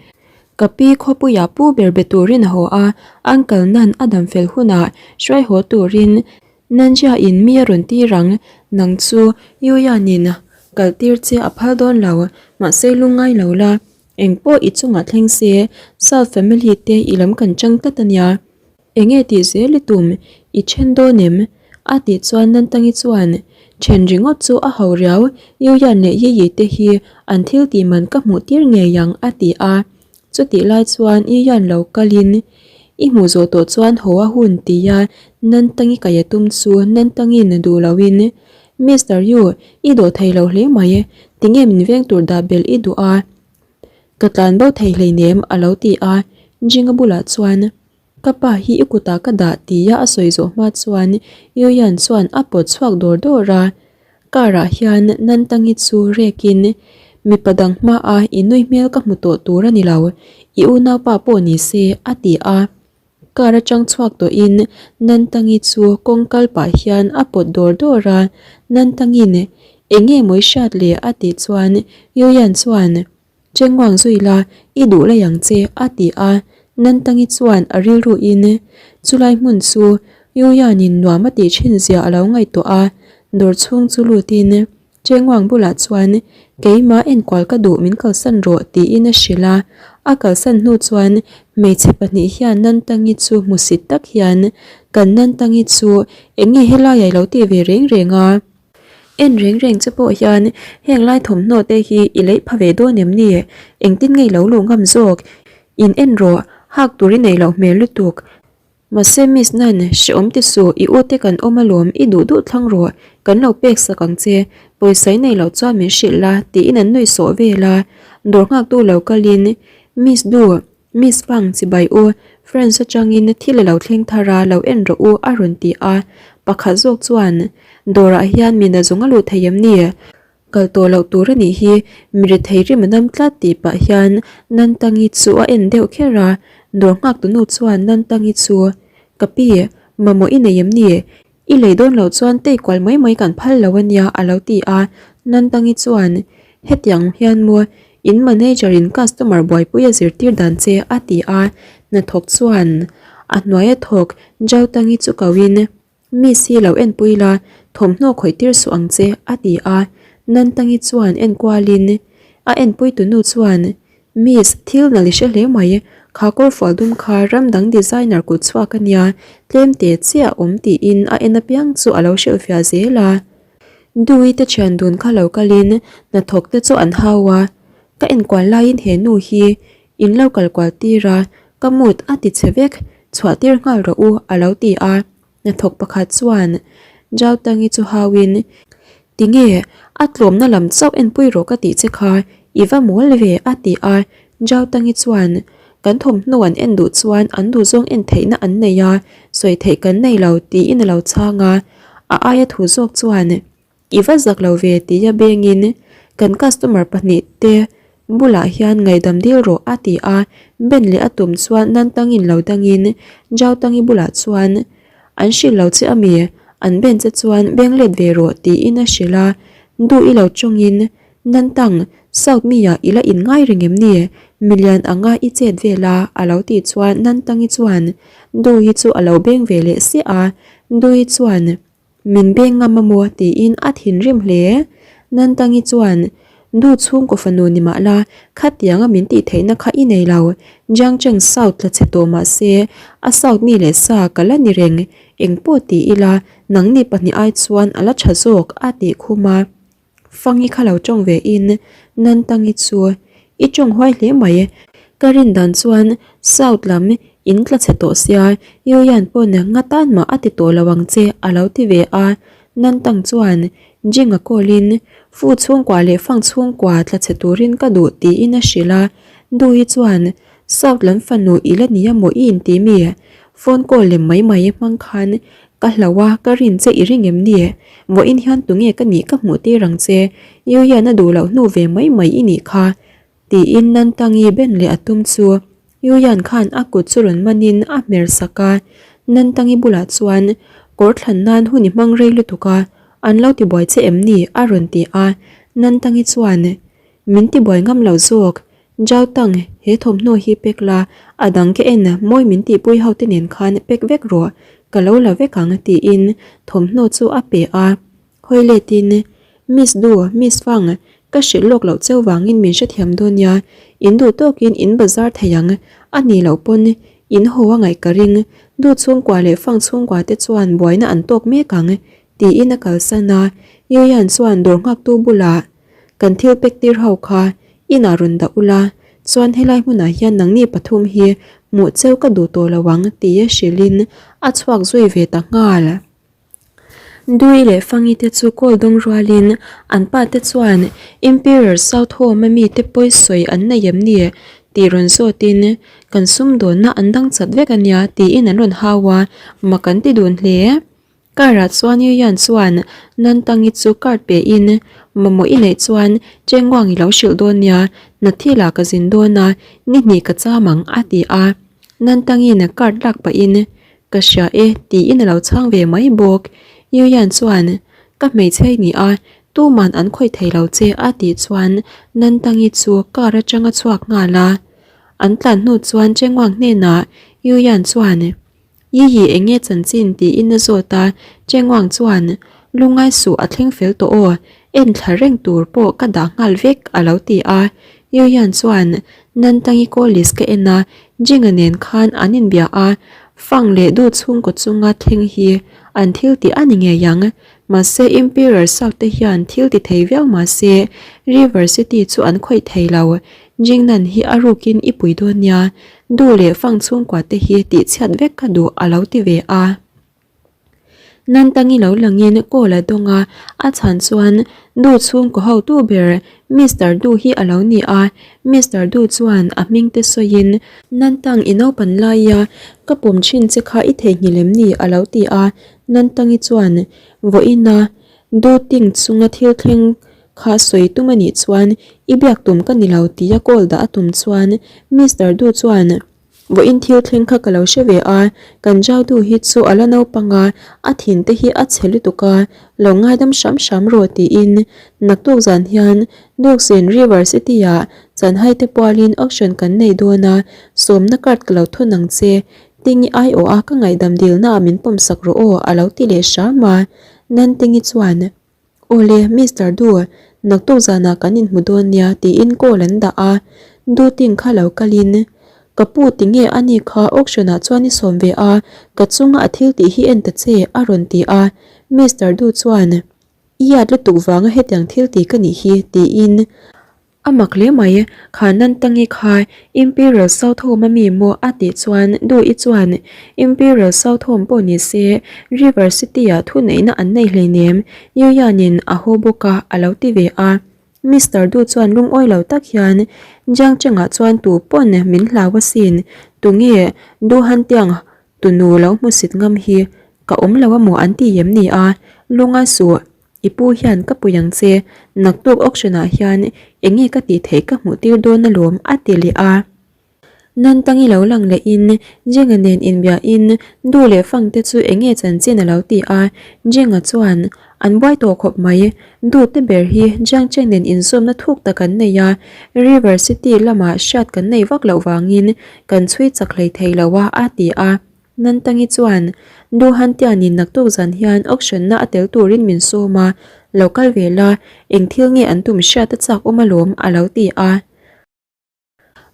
Ka pi khawpuiah pu ber be turin a haw a, uncle Nan a dam fel hunah hruai haw turin Nanjia in mi a rawn tir ang, nang chu Yuyanin kal tir che a phal dawn lo, mahse lungngai lo la, engpawh i chungah thleng se, South family te i lam kan chang tlat a nia. Enge tih zel i tum? I then dawn em? A tih chuan Nantangi chuan, Then ringawt chu a ho riau, Yuyan leh Yiyi te hi an thil tih man ka hmuh tir ngei ang a ti a. Chutih lai chuan Yuyan lo kalin, I hmuh zawh tawh chuan haw a hun tia Nantangi kaih a tum chu Nantangi'n duh loin, Mister Yu, i dawh thei lo hle mai, tinge min veng tur dah belh i duh a? Ka tlan bo thei hleinem a lo ti a, Jinga bulah chuan, Ka pa hi i kutah ka dah tia a sawi zawh hma chuan Yuyan chuan a pawt chhuak dawr dawr a, car ah hian Nantangi chu rekin mipa dang hmaa i nui hmel ka hmu tawh tur a ni lo, i unaupa pawh ni se a ti a. Car atang chhuak tawhin Nantangi chu kawng kal pah hian a pawt dawr dawr a, Nantangi'n eng nge maw i hriat le a tih chuan Yuyan chuan Chengwang zui la, i duh lai ang che, a ti a. Nantangi chuan a rilruin chulai hmun chu Yuyanin nuam a tih thin zia a lo ngaihtuah a, dawr chhung chu lutin Chengwang bulah chuan keimah enkual ka duh min kalsan rawh tiin a hrilh a. A kalsan hnu chuan hmeichhe pahnih hian Nantangi chu hmusit tak hian kan Nantangi chu eng nge helaiah i lo tih ve reng reng a? En reng reng che pawh hian heng lai thawmhnaw te hi i leih pha ve dawn em ni? Engtin nge i lo luh ngam zawk? In en rawh, hak tur i neih loh hmel lutuk. Mahse Miss Nan, hrehawm ti suh, i ute kan awm alawm, i duh duh thlang rawh, kan lo pek sak ang che, pawisa i neih loh chuan min hrilh la, tiin an nuih sawh vel a. Dawr nghaktu lo kalin, Miss Du, Miss Fang chibai u, France atangin thil a lo thleng thar a, lo en rawh u a rawn ti a. Pakhat zawk chuan, Dawrah hian mi nazawng a luh thei em ni? Kal tawh loh tur a nih hi, mi rethei rim a nam tlat tih pah hian Nantangi chu a en deuh kher a. Dawr nghaktu nu chuan Nantangi chu, Ka pi, mamawh i nei em ni? I lei dawn loh chuan tei kual mai mai kan phal lo a nia a lo ti a, Nantangi chuan, Hetiang hian maw, in manager in customer buaipui a zirtir dan che a ti a, hnathawk chuan a hnuai a thawk Jautangi chu ko in, Miss hi lo enpui la, thawmhnaw khawih tir suh ang che a ti a, Nantangi chuan enkual in a enpui tu nu chuan, Miss, thil nalh i hre hle mai, kha kawrfual dum kha ram dang designer kut chhuak a nia, tlem te chiah a awm tiin a en apiang chu a lo hrilhfiah zel a. Dewey te thian dun kha lo kalin hnathawk te chu an hau a, ka enkual laiin he nu hi in lo kal kual tir a, ka mood a ti chhe vek, chhuah tir nghal rawh u a lo ti a. Hnathawk pakhat chuan Zautangi chu hauin, Tinge, a tlawmna lam chauh enpui rawh ka tih che kha, i va mawl ve a ti a. Zautangi chuan, Kan thawmhnaw an en duh chuan an duhzawng en theihna an nei a, sawi theih kan nei lo tiin a lo chhang a. A aia thu zawk chuan, I va zak lo ve tia bengin kan customer pahnih te bulah hian ngaihdam dil rawh a ti a, Ben leh a tum chuan Nantangin lo dangin Zautangi bulah chuan an hrilh lo che ami, an Ben che chuan beng let ve rawh tiin a hrilh a, duh i lo tawngin Nantang, South mi ah i la in ngai reng em ni? Milian anga i chet vel a a lo tih chuan Nantangi chuan Duhi chu a lo beng ve leh siah a, Duhi chuan Min beng ngam a maw tiin a thinrim hle. Nantangi chuan, Du chhungkaw fanu ni mah la, khatianga min tih theihna kha i nei lo. Jiangcheng South tla chhe tawh mah se, a South mi leh sa ka la ni reng. Engpawh ti ila, nangni pahnih ai chuan a la tha zawk a tih khum a. Fangi kha lo tawng ve in, Nantangi chu. I tawng huai hle mai. Ka rin dan chuan South lam in tla chhe tawh sia, Yuyan pawn nga tan mah a ti tawh lo ang che a lo ti ve a. Nantang chuan Jing-a call in Fu chhungkua leh Fang chhungkua tla chhe turin ka duh tiin a hrilh a. Duhi chuan South lam fanu i la nia maw i inti mi? Phone call lem mai mai hmang khan ka hlau a, ka rin che i ring em ni? Vawiin hian tunge ka nih ka hmuh tir ang che, Yuyan a duh loh hnu ve mai mai i nih kha, tiin Nantangi ben leh a tum chu Yuyan khan a kut chu rawn manin a hmer sak a, Nantangi bulah chuan kawr thlan nan hun i hmang rei lutuk a, an lo tibuai che em ni? a rawn ti a, Nantangi chuan Min tibuai ngam lo zawk. Zhao Tang, he thawmhnaw hi pek la, a dang ka en mawi min tihpui ho te nen khan pek vek rawh, ka lo la vek ang tiin thawmhnaw chu a pe a. Hawi letin, Miss Du, Miss Fang, ka hrilh lawk loh cheu vangin min hrethiam dawn nia, in duh tawkin in bazar thei ang, a nih loh pawn in haw a ngaih ka ring, Du chhungkua leh Fang chhungkua te chuan buaina an tawk mek ang, tiin a kalsan a. Yuyan chuan dawr nghaktu bulah, Kan thil pek tir ho kha inah rawn dah ula, chuan helai hmunah hian nangni pathum hi hmuh cheu ka duh tawh lo ang tia hrilhin a chhuak zui ve ta nghal. Dui leh Fangi te chu call dawng rualin an pa te chuan Imperial South Home a mite pawi sawi an nei em ni tih rawn zawtin kan sumdawnna an dang chat vek a nia tiin an rawn hau a, mak an ti dun hle. Car ah chuan Yuyan chuan Nantangi chu card pe in, Mamawh i neih chuan Chenguang i lo hrilh dawn nia, Nathila ka zin dawn a, ni hnih ka cham ang a ti a. Nantangi'n card lak pahin, Ka hria e tiin a lo chhang ve mai bawk. Yuyan chuan, Ka hmeichhe i ni a, tuman an khawih thei lo che a tih chuan Nantangi chu car atang a chhuak nghal a. An tlan hnu chuan Chenguang hnenah Yuyan chuan, Yi hi eng nge chanchin tiin a zawt a, Chengwang chuan, Lungngai suh a thleng fel tawh aw, en thla reng tur pawh ka dah nghal vek a lo ti a. Yu hian chuan, Nantangi call list ka en a, Jinga nen khan an inbia a, Fang leh Du chhungkaw chunga thleng hi an thil tih a ni ngei ang. Mahse Imperial South te hian thil ti thei viau mahse River City chu an khawih thei lo. Jingnan hi a rukin i pui dawn nia, Du leh Fang chhungkua te hi tihchhiat vek ka duh a lo ti ve a. Nantangi lo langin call a dawng a, a chhan chuan Du chhungkaw hotu ber Mister Du hi a lo ni a, Mister Du chuan a hming te sawiin, Nantang i naupan laia ka pawm thin che kha i theihnghilh em ni a lo ti a, Nantangi chuan vawiina Du ting chunga thil thleng Kha sawi tum a nih chuan i biak tum ka ni lo tia call dah a tum chuan Mister Du chuan vawiin thil thleng kha ka lo hre ve a, kan Zhao Du hi chu a la naupang a, a thin te hi a chhe lutuk a, lo ngaidam hram hram rawh tiin naktuk zan hian Duksin River City ah Chanhai te pualin auction kan nei dawn a, sawmna card ka lo thun ang che, Tingi aiawh a ka ngaihdam dilna ah min pawmsak rawh aw a lo ti leh hram a, Nantingi chuan Awle, Mister Du, naktuk zanah kan inhmu dawn nia tiin call an dah a, Du Ting kha lo kalin, Ka pu tinge a ni kha auction ah chuan i sawm ve a, ka chunga a thil tih hi en ta che a rawn ti a, Mister Du chuan, I yat lutuk vanga hetiang thil ti ka nih hi tiin, A mak hle mai, kha Nantangi kha Imperial South Home a mi maw a tih chuan Duhi chuan Imperial South Home pawh ni se River City ah thuneihna an nei hleinem, Yuyan-in a haw bawk a a lo ti ve a. Mister Du chuan lungawi lo tak hian Jiang Cheng-ah chuan tu pawn min hlau asin, tunge Du Hantiang tunu lo hmusit ngam hi ka awm lo a maw an ti em ni a, lunga suh. I pu hian ka pui ang che, naktuk auction ah hian eng nge ka tih theih ka hmuh tir dawn alawm a ti leh a. Nantangi lo lang leh in Jenga nen inbia in Du leh Fang te chu eng nge chanchin a lo ti a, Jenga chuan an buai tawh khawp mai, Du te ber hi Jiang Cheng nen inzawmna thuk tak an nei a, River City lamah hriat kan nei vak loh vangin kan chhui chak hlei thei lo a a ti a. Nantangi chuan, Duhan Tianin naktuk zan hian auction na a tel turin min sawm a, lo kal ve la, eng thil nge an tum hriat a chak awm alawm a lo ti a.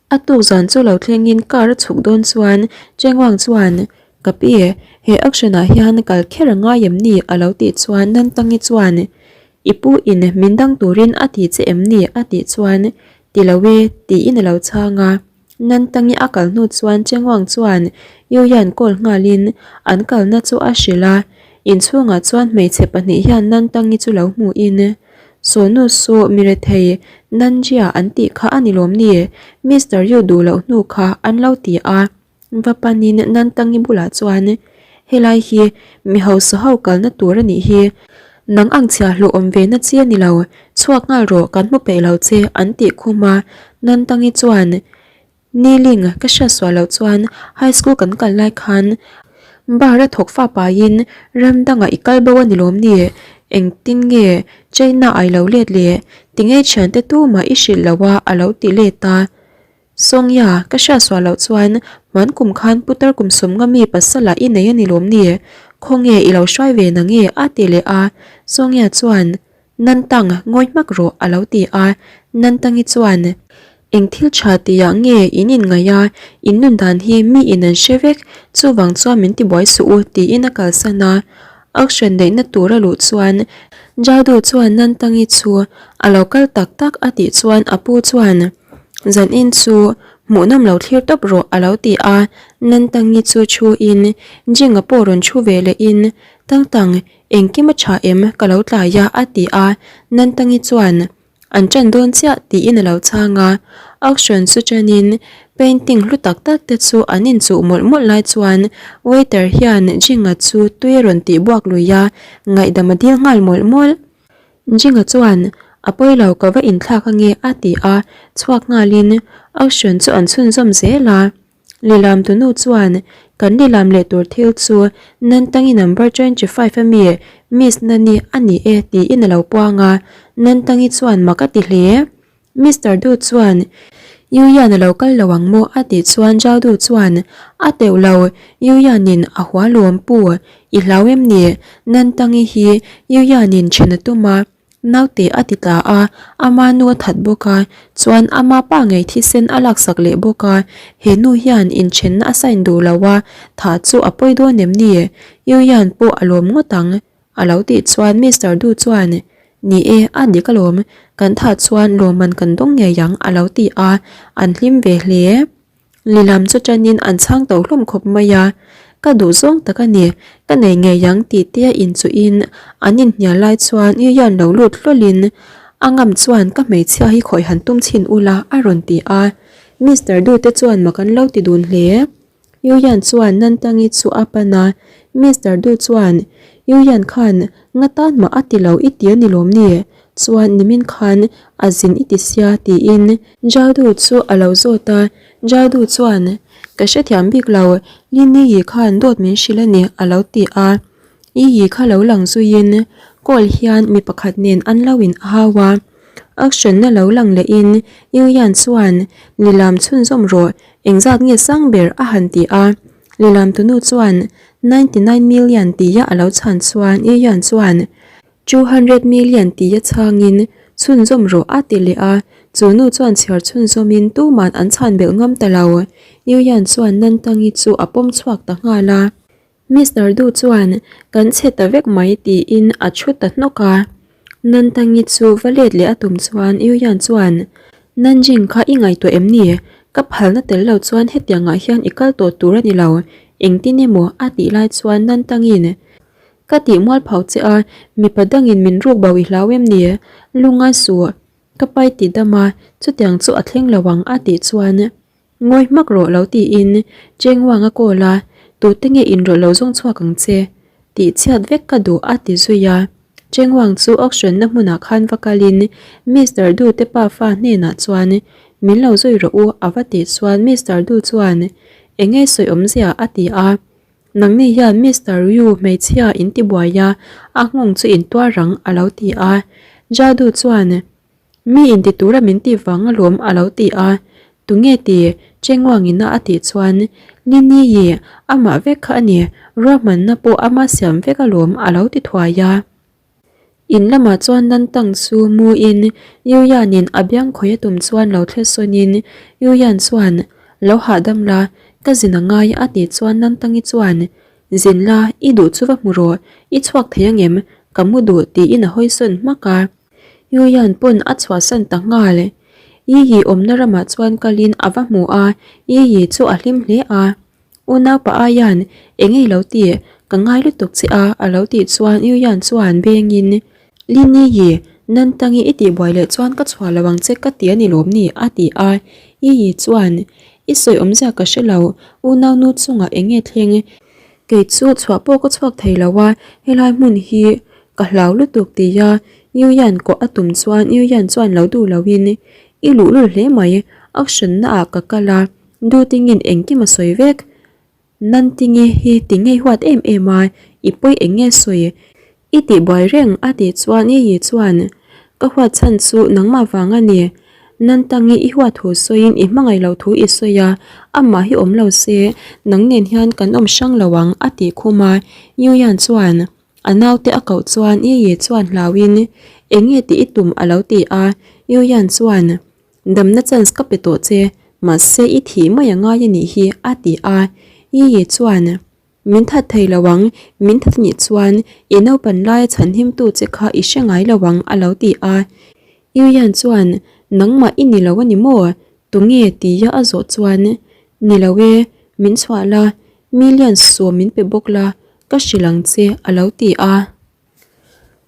A tuk zan chu lo thlengin car a chhuk dawn chuan Chengwang chuan, Ka pi, he auction ah hian kal kher a ngai em ni? a lo tih chuan Nantangi chuan, I pu in min dang turin a ti che em ni? a tih chuan. Ti lo e, tiin a lo chhang a. Nantangi a kal hnu chuan Chengwang chuan Yuyan call nghalin an kalna chu a hrilh a. Inchhungah chuan hmeichhe pahnih hian Nantangi chu lo hmuhin, Sawnu su mirethei Nanjia an tih kha a ni lawm ni? Mister Yu duh loh hnu kha an lo ti a. Va panin Nantangi bulah chuan, Helai hi mi hausa ho kalna tur a nih hi. Nang ang chhia hlawh awm ve na chi a ni lo, chhuak nghal rawh kan hmu peih lo che an tih khum a. Nantangi chuan, Niling, ka hriat suah loh chuan high school kan kal lai khan bar a thawk fa paiin ram dangah i kal bo a ni lawm ni? Engtin nge China ah i lo let le? Tinge thiante tumah i hrilh lo a a lo ti let a. Sawngya, ka hriat suah loh chuan hman kum khan putar kum sawmnga mi pasala i nei a ni lawm ni? Khawnge i lo hruai ve na nge? a ti leh a. Sawngya chuan, Nantang, ngawi hmak rawh a lo ti a. Nantangi chuan, Eng thil tha tihah nge in inngaih a, in nun dan hi mi in an hre vek, chuvang chuan min tibuai suh u tiin a kalsan a. Auction neihna tur a luh chuan Jadu chuan Nantangi chu a lo kal tak tak a tih chuan a pu chuan, Zanin chu hmuhnawm lo thlir tawp rawh a lo ti a, Nantangi chu thu in Jinga pawh rawn thu ve leh in Tangtang engkim a tha em ka lo tlai a a ti a, Nantangi chuan an ṭan dawn chiah tiin a lo chhang a, auction chu ṭan in painting hlu tak tak te chu an inchuh mawlh mawlh lai chuan waiter hian Jinga chu tui a rawn tih buak lui a, ngaihdam a dil nghal mawlh mawlh. Jinga chuan, A pawi lo, ka va inthlak ange a ti a, chhuak nghalin auction chu an chhunzawm zel a. Lilam tunu chuan, Kan lilam leh tur thil chu Nantangi number 25 ami Miss Nani a ni e tiin a lo puang a, Nantangi chuan mak a ti hle. Mister Du chuan, Yu Yan a lo kal lo ang maw? a tih chuan Zhao Du chuan, A teuh lo, Yu Yan-in a hua luam pu, i hlau em ni? Nantangi hi Yu Yan-in then a tum a, naute a ti tla a, ama nu a that bawk a, chuan ama pa ngei thisen a laksak leh bawk a, he nu hian inthenna a sign duh lo a, thah chu a pawi dawn em ni? Yu Yan pawh a lawm ngawt ang. A lo tih chuan Mister Du chuan, Ni e, a dik alawm, kan thah chuan lawmman kan dawng ngei ang a lo ti a, an hlim ve hle. Lilam chu tanin an chhang to hlawm khawp mai a, Ka duh zawng tak a ni, ka nei ngei ang tih te a inchuhin an inhnial lai chuan Yuyan lo lut hlawlin a ngam chuan ka hmeichhia hi khawih han tum chhin ula a rawn ti a, Mister Du te chuan mak an lo ti dun hle. Yuyan chuan Nantangi chu a pan a, Mister Du chuan, Yuyan khan nga tan mah a ti lo i ti a ni lawm ni? Chuan nimin khan a zin i ti sia tiin Jadu chu a lo zawt a, Jadu chuan, Ka hrethiam bik lo, Lini yi khan dawt min hrilh a ni a lo ti a. I yi kha lo lang zuiin call hian mi pakhat nen an lo in hau a. Action na lo lang lehin Yuyan chuan, Lilam chhunzawm rawh, Engzat nge sang ber a han ti a, Lilam tunu chuan 99 million tia a lo chhan chuan Yuan chuan 200 million tia chhangin chhunzawm rawh a ti leh a, chu nu chuan chhiar chhunzawmin tuman an chhan belh ngam ta lo. Yuan chuan Nantangi chu a pawm chhuak ta nghal a. Mister Du chuan kan chhe ta vek mai tiin a thu ta hnawk a. Nantangi chu va let leh a tum chuan Yuyan chuan, Nanjing kha i ngaihtuah em ni? Ka phalna tel lo chuan hetiangah hian i kal tawh tur a ni lo, engtin emaw a tih lai chuan Nantangi'n, Ka tih mual phau che a, mipa dangin min ruk bo i hlau em ni? Lungngai suh, ka pai ti dam a, chutiang chu a thleng lo ang a tih chuan Ngawi hmak rawh lo tiin Chengwang a call a, tute nge inrawlh lo zawng chhuak ang che? Tih chhiat vek ka duh a ti zui a. Chengwang chu auction na hmunah khan va kalin Mister Du te pa fa hnenah chuan min lo zui rawh u a va tih chuan Mister Du chuan enge sawi awmzia a ti a. Nangni hian Mister Yu hmeichhia in ti buai a, a nghawng chu in tuar ang a lo ti a. Jadu chuan Mi inti tura min tih vang alawm a lo ti a, tunge ti Chengwangina a tih chuan Lini i amah vek kha a ni, ruahmanna pawh ama siam vek alawm a lo ti thuai a. In lamah chuan Nantang chu muin Yuyanin a biang khawih a tum chuan lo thle sawnin Yuyan chuan lo hahdam la, ka zin a ngai a tih chuan Nantangi chuan Zin la, i duh chu va hmu rawh, i chhuak thei angem, ka mu duh tiin a hawi sawn hmak a. Yuyan pawn a chhuahsan ta nghal. Yiyi awmna ramah chuan kalin a va hmu a, Yiyi chu a hlim hle a. Unaupa Ayan, eng nge i lo tih? Ka ngai lutuk che a, a lo tih chuan Yuyan chuan bengin, Lini yi, Nantangi i tihbuai leh chuan ka chhuah lo ang che ka ti a ni lawm ni? a ti a. Yiyi chuan, I sawi awmzia ka hre lo, unaunu chungah eng nge thleng? Kei chu chhuah pawh ka chhuak thei lo a, helai hmun hi ka hlau lutuk tia Yuyan kawh a tum chuan Yuyan chuan lo duh loin, I luhlul hle mai, action naah ka kal a, Dutingin engkim a sawi vek. Nantingi hi ti ngei huat em em a, i pawi eng nge sawi? I tih buai reng a tih chuan Yiyi chuan, Ka huat chhan chu nangmah vang a ni. Nantangi i huat thu sawiin i hmangaih loh thu i sawi a, amah hi awm lo se nang nen hian kan awm hrang lo ang a tih khum a. Yuyan chuan a naute a koh chuan Yiyi chuan hlauin, Eng nge tih i tum a lo ti a. Yuyan chuan, Damna chance ka pe tawh che, mahse i thih mai a ngai a nih hi, a ti a. Yiyi chuan, Min that thei lo ang, min that nih chuan i naupan laia chhanhimtu che kha i hre ngai lo ang, a lo ti a. Yuyan chuan, Nangmah i ni lo a ni maw? Tunge? tia a zawh chuan, Ni lo e, min chhuah la, million sawm min pe bawk la, ka hrilh ang che, a lo ti a.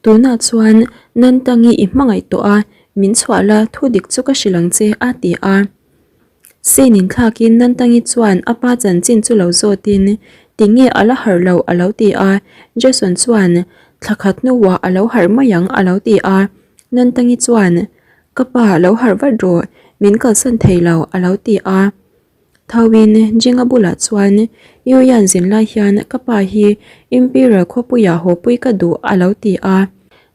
Tunah chuan Nantangi i hmangaih tawh a, min chhuah la thu dik chu ka hrilh ang che a ti a. Sein inthlakin Nantangi chuan a pa chanchin chu lo zawtin tinge a la harh lo a lo ti a, Jason chuan thla khat hnuah a lo harh mai ang a lo ti a. Nantangi chuan ka pa lo harh vat rawh min kalsan thei lo a lo ti a. Thauin Jinga bulah chuan Yuyan zin lai hian ka pa hi Imperial khawpuiah hawpui ka duh a lo ti a.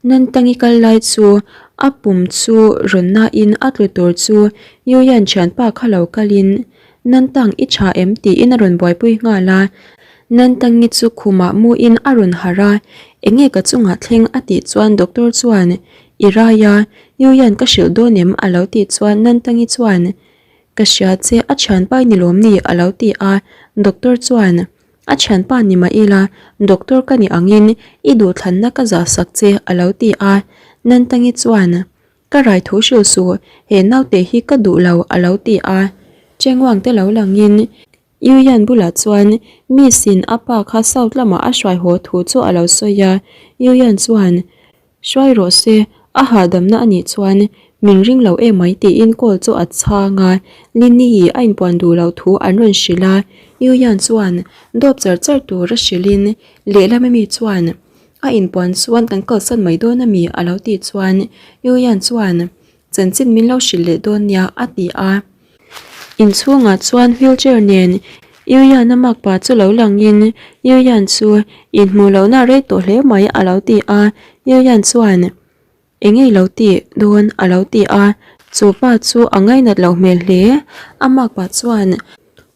Nantangi kal lai chu a pum chu rawn nain a tlu tur chu Yuyan thianpa kha lo kalin Nantang i tha em tiin a rawn buaipui nghal a. Nantangi chu khumah muin a rawn harh a, enge ka chungah thleng a tih chuan doctor chuan I rai a, Yuyan ka hrilh dawn em a lo tih chuan Nantangi chuan Ka hria che, a thianpa i ni lawm ni? a lo ti a, doctor chuan, A thianpa ni mah ila, doctor ka ni angin i duhthlanna ka zah sak che, a lo ti a. Nantangi chuan, Ka rai thu hrilh suh, he naute hi ka duh lo, a lo ti a. Chengwang te lo langin Yuyan bulah chuan Miss in a pa kha South lamah a hruai haw thu chu a lo sawi a, Yuyan chuan, Hruai rawh se, a hahdamna a nih chuan min ring lo emai tiin call chu a chhang a, Linny-i a inpuan duh loh thu an rawn hrilh a, Yuyan chuan dawp char char tur a hrilhin lehlam ami chuan a inpuan chuan kan kalsan mai dawn ami a lo tih chuan Yuyan chuan Chanchin min lo hrilh leh dawn nia a ti a. Inchhungah chuan wheelchair nen Yuyan-a makpa chu lo langin Yuyan chu inhmuh lohna a rei tawh hle mai a lo ti a. Yuyan chuan eng nge lo tih dawn a lo ti a. Chu pa chu a ngainat loh hmel hle. A makpa chuan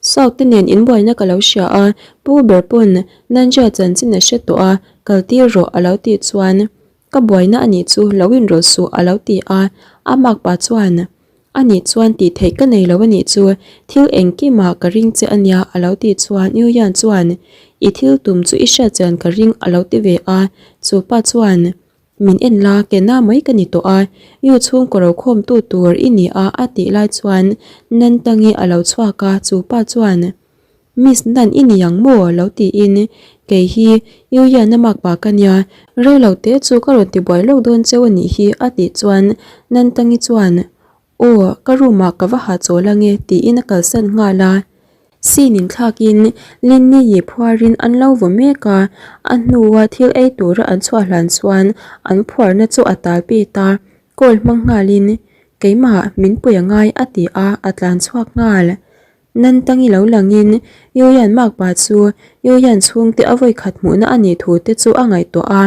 South te nen inbuaina ka lo hria a, pu ber pawn Nanjia chanchin a hre tawh a, kal tir rawh a lo tih chuan Ka buaina a nih chu lo inrawlh suh a lo ti a, a makpa chuan A nih chuan tih theih ka nei lo a nih chu, thil engkimah ka ring che a nia a lo tih chuan Yuyan chuan I thil tum chu i hriat chian ka ring a lo ti ve a, chu pa chuan Min en la, ke na mai ka ni tawh a, Yu chhungkaw ro khawmtu tur i ni a a tih lai chuan Nantangi a lo chhuak a, chu pa chuan Miss Nan i ni ang maw? lo tiin kei hi Yuliana makpa ka nia, rei lo te chu ka rawn ti buai lawk dawn cheu a nih hi a tih chuan Nantangi chuan Aw ka room ah ka va ha chawl ange tiin a kalsan nghal a. Scene in thlakin Linny-i phuarin an lo vaw mek a, a hnua thil ei tura an chhuah hlan chuan an phuarna chu a tal pit a, call hmang nghalin Keimah min pui angai a ti a, a tlan chhuak nghal. Nantangi lo langin Yuyan makpa chu Yuyan chhungte a vawikhat hmuhna a nih thu te chu a ngaihtuah a.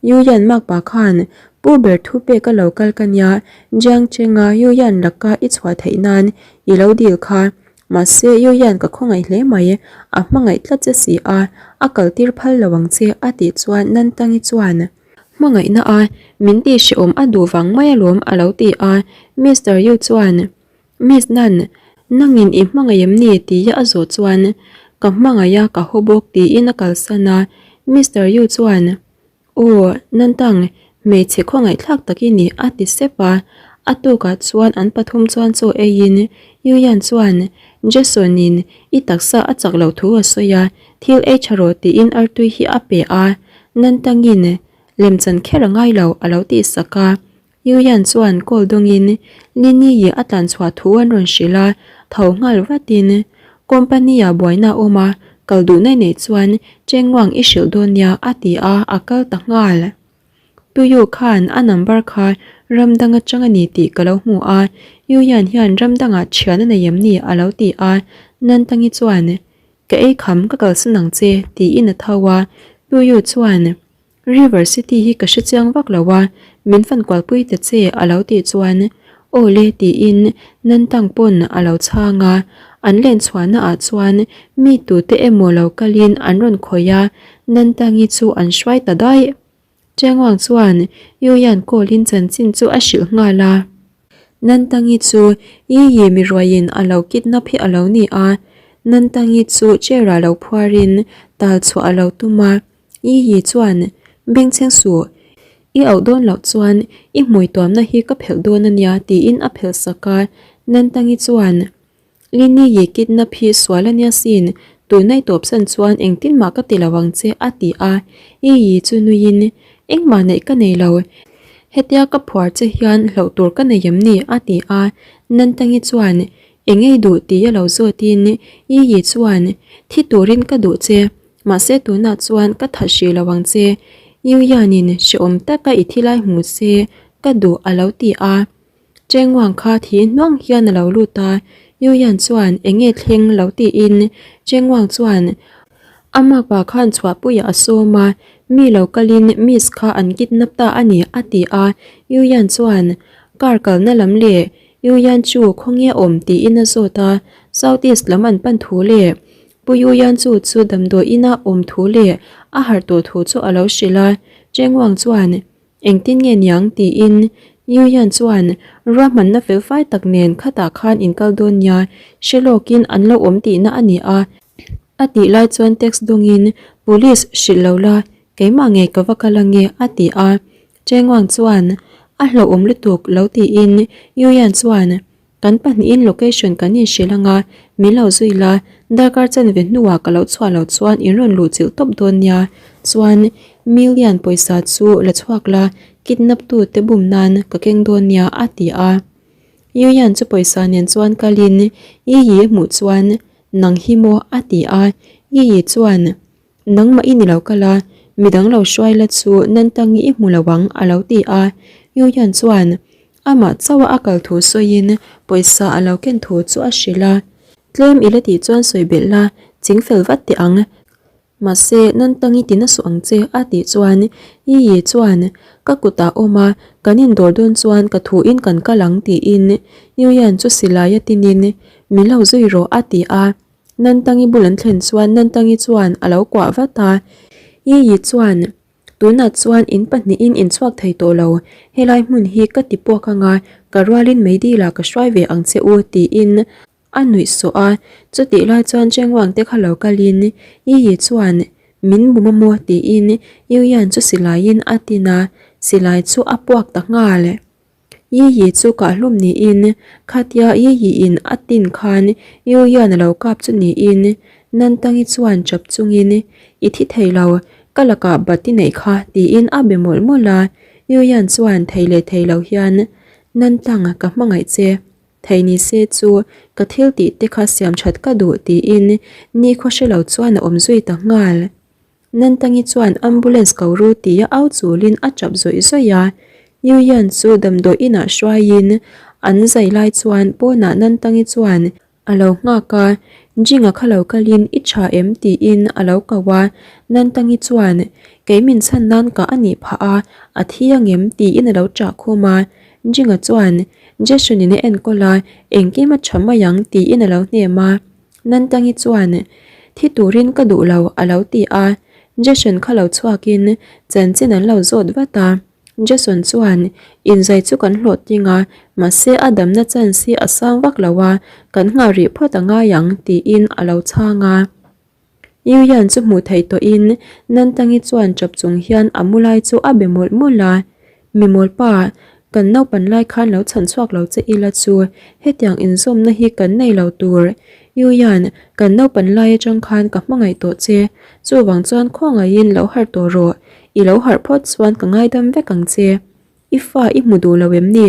Yuyan makpa khan Pu ber thu pek a lo kal ka nia, Jiang Chenga Yuyan laka i chhuah theih nan i lo dil kha. Mahse Yuyan ka khawngaih hle mai, a hmangaih tlat che si a, a kaltir phal lo ang che a tih chuan Nantangi chuan Hmangaihna a min tih hrehawm a duh vang mai alawm a lo ti a. Mister Yu chuan Miss Nan, nangin i hmangaih em ni? tia a zawh chuan, Ka hmangaih a, ka haw bawk tiin a kalsan a. Mister Yu chuan, Aw, Nantang, hmeichhe khawngaihthlak tak i ni a ti sep a. A tukah chuan an pathum chuan chaw eiin Yuyan chuan Jason-in i taksa a chak loh thu a sawi a, thil ei tha rawh tiin artui hi a pe a, Nantangin lemchan kher a ngai lo a lo tihsak a. Yuyan chuan call dawngin Lini-i a tlan chhuah thu an rawn hrilh a, tho nghal vatin Company-ah buaina a awm a, kal duhna i neih chuan Chengwang i hrilh dawn nia a ti a, a kal ta nghal. Tuyu khan a number kha ram dang atang a ni tih ka lo hmu a, Yuyan hian ram dangah thian a nei em ni a lo ti a, Nantangi chuan Ka ei kham ka kalsan ang che tiin a tho a, Tuyu chuan River City hi ka hre chiang vak lo a, min fan kualpui ta che a lo tih chuan Aw le tiin Nantang pawn a lo chhang a, an len chhuahna ah chuan mi tute emaw lo kalin an rawn khawih a, Nantangi chu an hruai ta daih. Chengwang chuan Yuyan call-in chanchin chu a hrilh nghal a. Nantangi chu Yi Yi miruaiin a lo kidnap hi a lo ni a, Nantangi chu chair-ah lo phuarin tal chhuah a lo tum a. Yi Yi chuan, Bengchheng suh, i auh dawn loh chuan i hmui tuamna hi ka phelh dawn a nia tiin a phelh sak a. Nantangi chuan, Lini yi kidnap hi sual a nia sin, tuna i tawpsan chuan engtin mah ka ti lo ang che a ti a, i yi chu nuiin engmah neih ka nei lo, hetia ka phuar che hian hlauh tur ka nei em ni a ti a, Nantangi chuan eng ei duh tih a lo zawtin i yi chuan thi turin ka duh che, mahse tunah chuan ka that hrih lo ang che, Yuyanin hrehawm taka i thilai hmu se ka duh a lo ti a. Chengwang kha thi hnuang hian a lo lut a, Yuyan chuan eng nge thleng lo tiin Chengwang chuan a makpa khan chhuahpuiah a sawm a, mi lo kalin Miss kha an kidnap ta a ni a ti a, Yuyan chuan car kalna lam leh Yuyan chu khawnge a awm tiin a zawt a, South East lam an pan thu leh Pu Yuyan chu chu damdawi ina awm thu leh a harh tawh thu chu a lo hrilh a, Chengwang chuan Engtin nge niang? tiin Yuyan chuan ruahmanna felfai tak nen khatah khan in kal dawn nia, hre lawkin an lo awm tihna a ni a. A tih lai chuan text dawngin Police hrilh lo la, keimah ngei ka va kal ange a ti a. Chengwang chuan a hlauhawm lutuk lo tiin Yuyan chuan Kan pahnihin location kan inhrilh anga, min lo zui la, darkar chanve hnuah ka lo chhuah loh chuan in rawn luh chilh tawp dawn nia. Chuan million pawisa chu la chhuak la, kidnap tu te bum nan ka keng dawn nia a ti a. Yuyan chu pawisa nen chuan kalin Yiyi hmuh chuan nang hi maw a ti a, Yiyi chuan Nangmah i ni lo kal a, midang lo hruai la chu Nantangi i hmu lo ang a lo ti a. Yuyan chuan amah chauha a kal thu sawiin pawisa a lo ken thu chu a hrilh a. Tlem i la tih chuan sawi belh la, ching fel vat teh ang. Mahse, Nantangi ti na suh ang che a tih chuan Yiyi chuan ka kutah awm a, kan indawr dawn chuan ka thuin kan kal ang tiin Yuyan chu silai a tinin min lo zui rawh a ti a. Nantangi bul an thlen chuan Nantangi chuan a lo kuah vat a, Yiyi chuan, Tunah chuan in pahnihin in chhuak thei tawh lo, helai hmun hi ka ti puak anga ka rualin meidilah ka hruai ve ang che u tiin a nuih sawh a, chutih lai chuan Chengwang te kha lo kalin Yiyi chuan min bum a maw tiin Yuyan chu silaiin a tin a, silai chu a puak ta nghal. Yiyi chu kahhlum niin khatia Yiyi-in a tin khan Yuyan a lo kap chu niin Nantangi chuan chap chungin I thi thei lo, ka lakah bat i neih kha tiin a be mawlh mawlh a, Yuyan chuan thei leh thei lo hian Nantang ka hmangaih che, thei ni se chu ka thil tih te kha siam that ka duh tiin nikhua hre lo chuan a awm zui ta nghal. Nantangi chuan ambulance ko ru tia au chulin a tap zawih zawih a, Yuyan chu damdawi inah hruaiin an zai lai chuan pawnah Nantangi chuan a lo nghak a, Jinga kha lo kalin i tha em tiin a lo ko a, Nantangi chuan kei min chhan nan ka a nih phah a, a thi angem tiin a lo ṭah khum a, Jinga chuan Jason in a enkawl a, engkim a tha mai ang tiin a lo hnem a. Nantangi chuan, Thi turin ka duh lo, a lo ti a. Jason kha lo chhuakin chanchin an lo zawt vat a. Jason chuan, Inzai chu kan hlawh ting a, mahse a damna chance hi a sang vak lo a, kan nghah rih phawt a ngai ang, tiin a lo chhang a. Yuyan chu hmuh theih tawhin Nantangi chuan chawp chung hian a mu lai chu a be mawlh mawlh a. Mimawlpa, Kan naupan lai khan lo chhan chhuak lo che ila chu hetiang inzawmna hi kan nei lo tur. Yuyan, kan naupan lai atang khan ka hmangaih tawh che. Chuvang chuan khawngaihin lo harh tawh rawh. I lo harh phawt chuan ka ngaidam vek ang che. I fa i hmu duh lo em ni?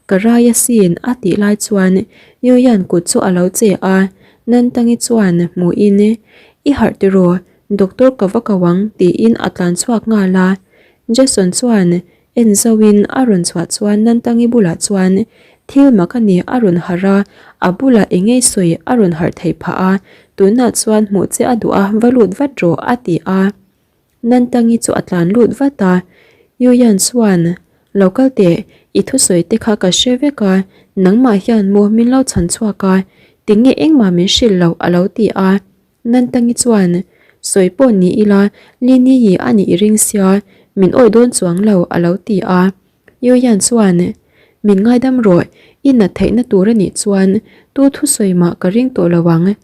Ka rai asin a tih lai chuan Yuyan kut chu a lo che a. Nantangi chuan hmuhin, I harh tiraw? Doctor ka va ko ang tiin a tlan chhuak nghal a. Jason chuan En zauhin a rawn chhuah chuan Nantangi bulah chuan thil mak a ni a rawn harh a, a bulah engei sawi a rawn harh theih phah a, tunah chuan hmuh che a duh a va lut vat rawh a ti a. Nantangi chu a tlan lut vat a, Yuyan chuan lo kal teh i thusawi te kha ka hre vek a, nangmah hian maw min lo chhan chhuak a, tinge engmah min hrilh loh a lo ti a. Nantangi chuan, Sawi pawh ni ila, Lini hi a nih i ring sia, min awih dawn chuang lo, a lo ti a. Yuyan chuan, Min ngaidam rawh, i nat theihna tur a nih chuan tu thusawi mah ka ring tawh lo ang.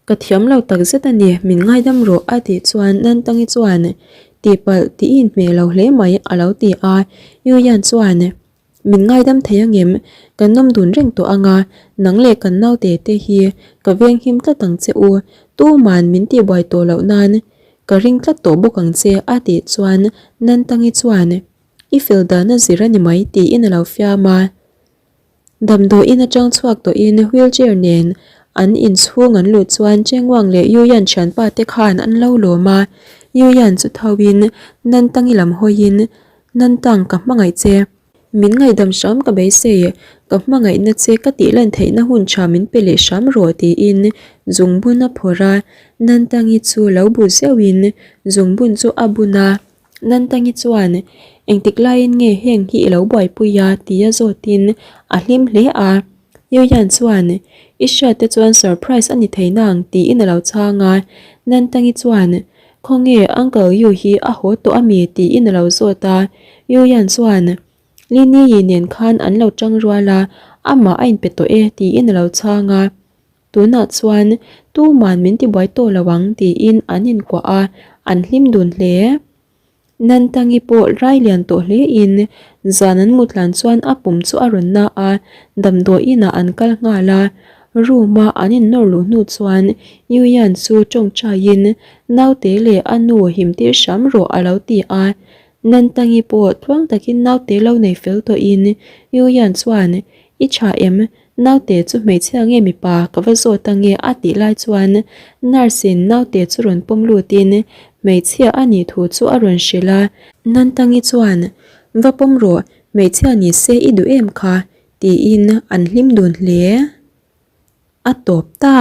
Ka thiam lo tak zet a ni, min ngaidam rawh, a tih chuan Nantangi chuan, Tihpalh tih i inhmeh lo hle mai, a lo ti a. Yuyan chuan, Min ngaidam thei angem? Kan nawm dun reng tawh anga, nang leh kan naute te hi ka venghim tlat ang che u, tuman min tihbuai tawh loh nan ka ring tlat tawh bawk ang che a tih chuan Nantangi chuan I fel dan a zir a ni mai tiin a lo fiam a. Damdawiin atang chhuak tawhin wheelchair nen an inchhung an luh chuan Chengwang leh Yuyan thianpa te khan an lo lawm a, Yuyan chu tho in Nantangi lam hawiin Nantang ka hmangaih che. Min ngaihdam hram ka beisei, ka hmangaihna che ka tih lan theihna hun tha min pe leh hram rawh tiin zungbun a phawrh a, Nantangi chu lo bu zeuhin zungbun chu a bun a. Nantangi chuan, Engtik laiin nge heng hi i lo buaipui a? tia zawtin a hlim hle a. Yuyan chuan, I hriat te chuan surprise a ni thei nang tiin a lo chhang a. Nantangi chuan, Khawnge Uncle Yu hi a haw tawh a mi? tiin a lo zawt a. Yu Yan chuan, Li Ni Yi nen khan an lo tang rual a, amah a inpe tawh e tiin a lo chhang a. Tunah chuan tuman min tibuai tawh lo ang tiin an inkuah a, an hlim dun hle. Nantangi pawh rai lian tawh hle in zan an mut hlan chuan a pum chu a rawn na a, damdawi inah an kal nghal a. Room a an innawr luh hnu chuan Yuyan chu tawngtaiin naute leh a nu him tir hram rawh a lo ti a. Nantangi pawh tluang takin naute lo nei fel tawhin Yuyan chuan I tha em? Naute chu hmeichhia nge mipa ka va zawt ange a tih lai chuan nurse in naute chu rawn pawm lutin hmeichhia a nih thu chu a rawn hrilh a. Nantangi chuan, Va pawm rawh, hmeichhia ni se i duh em kha? tiin an hlim dun hle. A tawp ta.